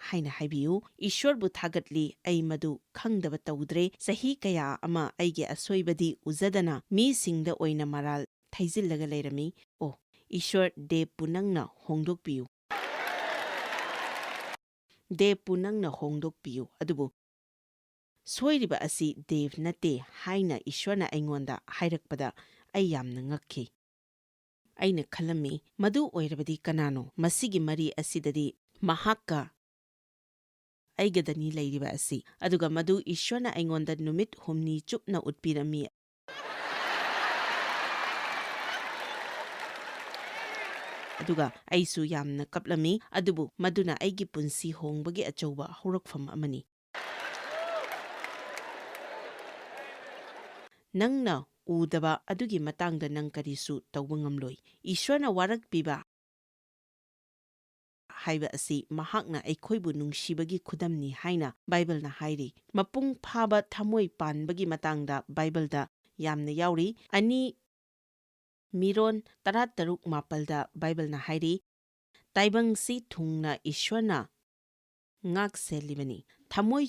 ꯍꯥꯏꯅ ꯍꯥꯏꯕꯤꯌꯨ꯫ "ꯏꯁ꯭ꯋꯔꯕꯨ ꯊꯥꯒꯠꯂꯤ, ꯑꯩ ꯃꯗꯨ ꯈꯪꯗꯕ ꯇꯧꯗ꯭ꯔꯦ꯫ ꯆꯍꯤ ꯀꯌꯥ ꯑꯃ ꯑꯩꯒꯤ ꯑꯁꯣꯏꯕꯗꯤ ꯎꯖꯗꯅ ꯃꯤꯁꯤꯡꯗ ꯑꯣꯏꯅ ꯃꯔꯥꯜ ꯊꯩꯖꯤꯜꯂꯒ ꯂꯩꯔꯝꯃꯤ꯫ ꯑꯣ, "ꯏꯁ꯭ꯋꯔ, ꯗꯦꯕꯄꯨ ꯅꯪꯅ ꯍꯣꯡꯗꯣꯛꯄꯤꯌꯨ꯫ ꯗꯦꯕꯄꯨ ꯅꯪꯅ ꯍꯣꯡꯗꯣꯛꯄꯤꯌꯨ꯫" ꯑꯗꯨꯕꯨ ꯁꯣꯏꯔꯤꯕ ꯑꯁꯤ ꯗꯦꯕ ꯅꯠꯇꯦ ꯍꯥꯏꯅ ꯏꯁ꯭ꯋꯔꯅ ꯑꯩꯉꯣꯟꯗ ꯍꯥꯏꯔꯛꯄꯗ ꯑꯩ ꯌꯥꯝꯅ ꯉꯛꯈꯤ꯫ ꯑꯩꯅ ꯈꯜꯂꯝꯃꯤ, "ꯃꯗꯨ ꯑꯣꯏꯔꯕꯗꯤ ꯀꯅꯥꯅꯣ? ꯃꯁꯤꯒꯤ ꯃꯔꯤ ꯑꯁꯤꯗꯗꯤ ꯃꯍꯥꯛꯀ ꯑꯩꯒꯗꯅꯤ ꯂꯩꯔꯤꯕ ꯑꯁꯤ꯫" ꯑꯗꯨꯒ ꯃꯗꯨ ꯏꯁ꯭ꯋꯔꯅ ꯑꯩꯉꯣꯟꯗ ꯅꯨꯃꯤꯠ ꯍꯨꯝꯅꯤ ꯆꯨꯞꯅ ꯎꯠꯄꯤꯔꯝꯃꯤ꯫ ꯑꯗꯨꯒ ꯑꯩꯁꯨ ꯌꯥꯝꯅ ꯀꯞꯂꯝꯃꯤ, ꯑꯗꯨꯕꯨ ꯃꯗꯨꯅ ꯑꯩꯒꯤ ꯄꯨꯟꯁꯤ ꯍꯣꯡꯕꯒꯤ ꯑꯆꯧꯕ ꯍꯧꯔꯛꯐꯝ ꯑꯃꯅꯤ꯫ ꯅꯪꯅ ꯎꯗꯕ ꯑꯗꯨꯒꯤ ꯃꯇꯥꯡꯗ ꯅꯪ ꯀꯔꯤꯁꯨ ꯇꯧꯕ ꯉꯝꯂꯣꯏ꯫ ꯏꯁ꯭ꯋꯔꯅ ꯋꯥꯔꯛꯄꯤꯕ ꯍꯥꯏꯕ ꯑꯁꯤ ꯃꯍꯥꯛꯅ ꯑꯩꯈꯣꯏꯕꯨ ꯅꯨꯡꯁꯤꯕꯒꯤ ꯈꯨꯗꯝꯅꯤ ꯍꯥꯏꯅ ꯕꯥꯏꯕꯜꯅ ꯍꯥꯏꯔꯤ꯫ ꯃꯄꯨꯡ ꯐꯥꯕ ꯊꯃꯣꯏ ꯄꯥꯟꯕꯒꯤ ꯃꯇꯥꯡꯗ ꯕꯥꯏꯕꯜꯗ ꯌꯥꯝꯅ ꯌꯥꯎꯔꯤ꯫ ꯑꯅꯤ ꯃꯤꯔꯣꯟ ꯇꯔꯥꯇꯔꯨꯛ ꯃꯥꯄꯜꯗ ꯕꯥꯏꯕꯜꯅ ꯍꯥꯏꯔꯤ, "ꯇꯥꯏꯕꯪꯁꯤ ꯊꯨꯡꯅ ꯏꯁ꯭ꯋꯔꯅ ꯉꯥꯛ ꯁꯦꯜꯂꯤꯕꯅꯤ꯫ ꯊꯃꯣꯏ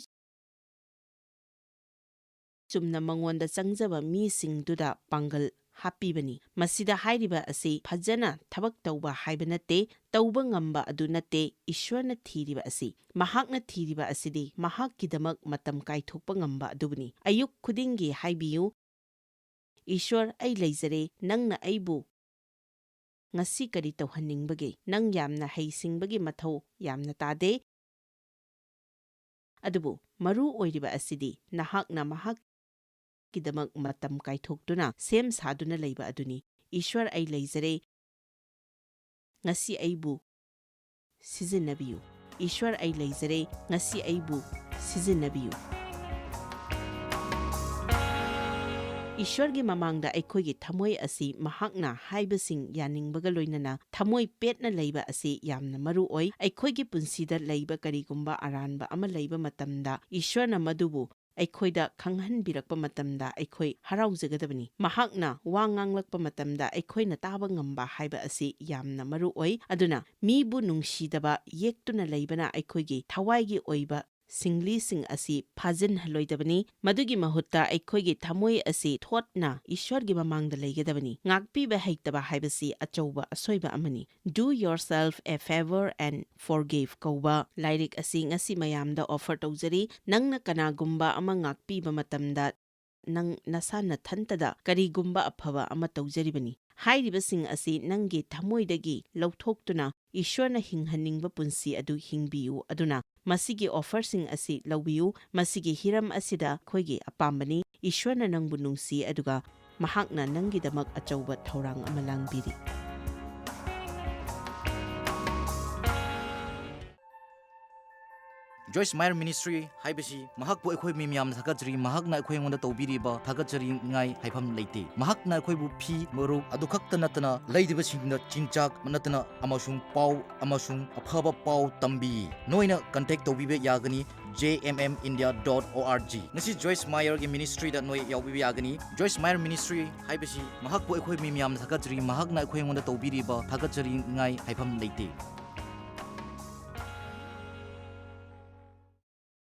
ꯆꯨꯝꯅ ꯃꯉꯣꯟꯗ ꯆꯪꯖꯕ ꯃꯤꯁꯤꯡꯗꯨꯗ ꯄꯥꯡꯒꯜ ꯍꯥꯞꯄꯤꯕꯅꯤ꯫" ꯃꯁꯤꯗ ꯍꯥꯏꯔꯤꯕ ꯑꯁꯤ ꯐꯖꯅ ꯊꯕꯛ ꯇꯧꯕ ꯍꯥꯏꯕ ꯅꯠꯇꯦ, ꯇꯧꯕ ꯉꯝꯕ ꯑꯗꯨ ꯅꯠꯇꯦ꯫ ꯏꯁ꯭ꯋꯔꯅ ꯊꯤꯔꯤꯕ ꯑꯁꯤ, ꯃꯍꯥꯛꯅ ꯊꯤꯔꯤꯕ ꯑꯁꯤꯗꯤ ꯃꯍꯥꯛꯀꯤꯗꯃꯛ ꯃꯇꯝ ꯀꯥꯏꯊꯣꯛꯄ ꯉꯝꯕ ꯑꯗꯨꯕꯨꯅꯤ꯫ ꯑꯌꯨꯛ ꯈꯨꯗꯤꯡꯒꯤ ꯍꯥꯏꯕꯤꯌꯨ, "ꯏꯁ꯭ꯋꯔ, ꯑꯩ ꯂꯩꯖꯔꯦ, ꯅꯪꯅ ꯑꯩꯕꯨ ꯉꯁꯤ ꯀꯔꯤ ꯇꯧꯍꯟꯅꯤꯡꯕꯒꯦ? ꯅꯪ ꯌꯥꯝꯅ ꯍꯩꯁꯤꯡꯕꯒꯤ ꯃꯊꯧ ꯌꯥꯝꯅ ꯇꯥꯗꯦ꯫ ꯑꯗꯨꯕꯨ ꯃꯔꯨ ꯑꯣꯏꯔꯤꯕ ꯑꯁꯤꯗꯤ ꯅꯍꯥꯛꯅ ꯃꯍꯥꯛꯀꯤꯗꯃꯛ ꯃꯇꯝ ꯀꯥꯏꯊꯣꯛꯇꯨꯅ ꯁꯦꯝ ꯁꯥꯗꯨꯅ ꯂꯩꯕ ꯑꯗꯨꯅꯤ꯫ ꯏꯁ꯭ꯋꯔ, ꯑꯩ ꯂꯩꯖꯔꯦ, ꯉꯁꯤ ꯑꯩꯕꯨ ꯁꯤꯖꯤꯟꯅꯕꯤꯌꯨ꯫ ꯏꯁ꯭ꯋꯔ, ꯑꯩ ꯂꯩꯖꯔꯦ, ꯉꯁꯤ ꯑꯩꯕꯨ ꯁꯤꯖꯤꯟꯅꯕꯤꯌꯨ꯫" ꯏꯁ꯭ꯋꯔꯒꯤ ꯃꯃꯥꯡꯗ ꯑꯩꯈꯣꯏꯒꯤ ꯊꯃꯣꯏ ꯑꯁꯤ ꯃꯍꯥꯛꯅ ꯍꯥꯏꯕꯁꯤꯡ ꯌꯥꯅꯤꯡꯕꯒ ꯂꯣꯏꯅꯅ ꯊꯃꯣꯏ ꯄꯦꯠꯅ ꯂꯩꯕ ꯑꯁꯤ ꯌꯥꯝꯅ ꯃꯔꯨ ꯑꯣꯏ꯫ ꯑꯩꯈꯣꯏꯒꯤ ꯄꯨꯟꯁꯤꯗ ꯂꯩꯕ ꯀꯔꯤꯒꯨꯝꯕ ꯑꯔꯥꯟꯕ ꯑꯃ ꯂꯩꯕ ꯃꯇꯝꯗ, ꯏꯁ꯭ꯋꯔꯅ ꯃꯗꯨꯕꯨ ꯑꯩꯈꯣꯏꯗ ꯈꯪꯍꯟꯕꯤꯔꯛꯄ ꯃꯇꯝꯗ ꯑꯩꯈꯣꯏ ꯍꯔꯥꯎꯖꯒꯗꯕꯅꯤ꯫ ꯃꯍꯥꯛꯅ ꯋꯥ ꯉꯥꯡꯂꯛꯄ ꯃꯇꯝꯗ ꯑꯩꯈꯣꯏꯅ ꯇꯥꯕ ꯉꯝꯕ ꯍꯥꯏꯕ ꯑꯁꯤ ꯌꯥꯝꯅ ꯃꯔꯨ ꯑꯣꯏ꯫ ꯑꯗꯨꯅ ꯃꯤꯕꯨ ꯅꯨꯡꯁꯤꯗꯕ ꯌꯦꯛꯇꯨꯅ ꯂꯩꯕꯅ ꯑꯩꯈꯣꯏꯒꯤ ꯊꯋꯥꯏꯒꯤ ꯑꯣꯏꯕ ꯁꯤꯡꯂꯤꯁꯤꯡ ꯑꯁꯤ ꯐꯥꯖꯤꯟꯍꯜꯂꯣꯏꯗꯕꯅꯤ꯫ ꯃꯗꯨꯒꯤ ꯃꯍꯨꯠꯇ ꯑꯩꯈꯣꯏꯒꯤ ꯊꯃꯣꯏ ꯑꯁꯤ ꯊꯣꯠꯅ ꯏꯁ꯭ꯋꯔꯒꯤ ꯃꯃꯥꯡꯗ ꯂꯩꯒꯗꯕꯅꯤ꯫ ꯉꯥꯛꯄꯤꯕ ꯍꯩꯇꯕ ꯍꯥꯏꯕꯁꯤ ꯑꯆꯧꯕ ꯑꯁꯣꯏꯕ ꯑꯃꯅꯤ꯫ Do Yourself a Favor and Forgive ꯀꯧꯕ ꯂꯥꯏꯔꯤꯛ ꯑꯁꯤ ꯉꯁꯤ ꯃꯌꯥꯝꯗ offer ꯇꯧꯖꯔꯤ꯫ ꯅꯪꯅ ꯀꯅꯥꯒꯨꯝꯕ ꯑꯃ ꯉꯥꯛꯄꯤꯕ ꯃꯇꯝꯗ, ꯅꯪ ꯅꯁꯥ ꯅꯊꯟꯇꯗ ꯀꯔꯤꯒꯨꯝꯕ ꯑꯐꯕ ꯑꯃ ꯇꯧꯖꯔꯤꯕꯅꯤ꯫ ꯍꯥꯏꯔꯤꯕꯁꯤꯡ ꯑꯁꯤ ꯅꯪꯒꯤ ꯊꯃꯣꯏꯗꯒꯤ ꯂꯧꯊꯣꯛꯇꯨꯅ ꯏꯁ꯭ꯋꯔꯅ ꯍꯤꯡꯍꯟꯅꯤꯡꯕ ꯄꯨꯟꯁꯤ ꯑꯗꯨ ꯍꯤꯡꯕꯤꯌꯨ꯫ ꯑꯗꯨꯅ ꯃꯁꯤꯒꯤ offerꯁꯤꯡ ꯑꯁꯤ ꯂꯧꯕꯤꯌꯨ꯫ ꯃꯁꯤꯒꯤ ꯍꯤꯔꯝ ꯑꯁꯤꯗ ꯑꯩꯈꯣꯏꯒꯤ ꯑꯄꯥꯝꯕꯅꯤ꯫ ꯏꯁ꯭ꯋꯔꯅ ꯅꯪꯕꯨ ꯅꯨꯡꯁꯤ, ꯑꯗꯨꯒ ꯃꯍꯥꯛꯅ ꯅꯪꯒꯤꯗꯃꯛ ꯑꯆꯧꯕ ꯊꯧꯔꯥꯡ ꯑꯃ ꯂꯥꯡꯕꯤꯔꯤ꯫ Joyce Meyer Ministry ꯍꯥꯏꯕꯁꯤ ꯃꯍꯥꯛꯄꯨ ꯑꯩꯈꯣꯏ ꯃꯤ ꯃꯌꯥꯝꯅ ꯊꯥꯒꯠꯆꯔꯤ꯫ ꯃꯍꯥꯛꯅ ꯑꯩꯈꯣꯏ ꯑꯩꯉꯣꯟꯗ ꯇꯧꯕꯤꯔꯤꯕ ꯊꯥꯒꯠꯆꯔꯤꯉꯥꯏ ꯍꯥꯏꯐꯝ ꯂꯩꯇꯦ꯫ ꯃꯍꯥꯛꯅ ꯑꯩꯈꯣꯏꯕꯨ ꯐꯤ, ꯃꯔꯨꯞ ꯑꯗꯨ ꯈꯛꯇ ꯅꯠꯇꯅ ꯂꯩꯔꯤꯕꯁꯤꯡꯗ ꯆꯤꯟꯖꯥꯛ ꯅꯠꯇꯅ ꯑꯃꯁꯨꯡ ꯄꯥꯎ ꯑꯃꯁꯨꯡ ꯑꯐꯕ ꯄꯥꯎ ꯇꯝꯕꯤ꯫ ꯅꯣꯏꯅ contact ꯇꯧꯕꯤꯕ ꯌꯥꯒꯅꯤ J M M India dot O R G꯫ ꯉꯁꯤ Joyce Meyerꯒꯤ ministryꯗ ꯅꯣꯏ ꯌꯥꯎꯕꯤꯕ ꯌꯥꯒꯅꯤ꯫ Joyce Meyer Ministry ꯍꯥꯏꯕꯁꯤ ꯃꯍꯥꯛꯄꯨ ꯑꯩꯈꯣꯏ ꯃꯤ ꯃꯌꯥꯝꯅ ꯊꯥꯒꯠꯆꯔꯤ꯫ ꯃꯍꯥꯛꯅ ꯑꯩꯈꯣꯏ ꯑꯩꯉꯣꯟꯗ ꯇꯧꯕꯤꯔꯤꯕ ꯊꯥꯒꯠꯆꯔꯤꯉꯥꯏ ꯍꯥꯏꯐꯝ ꯂꯩꯇꯦ꯫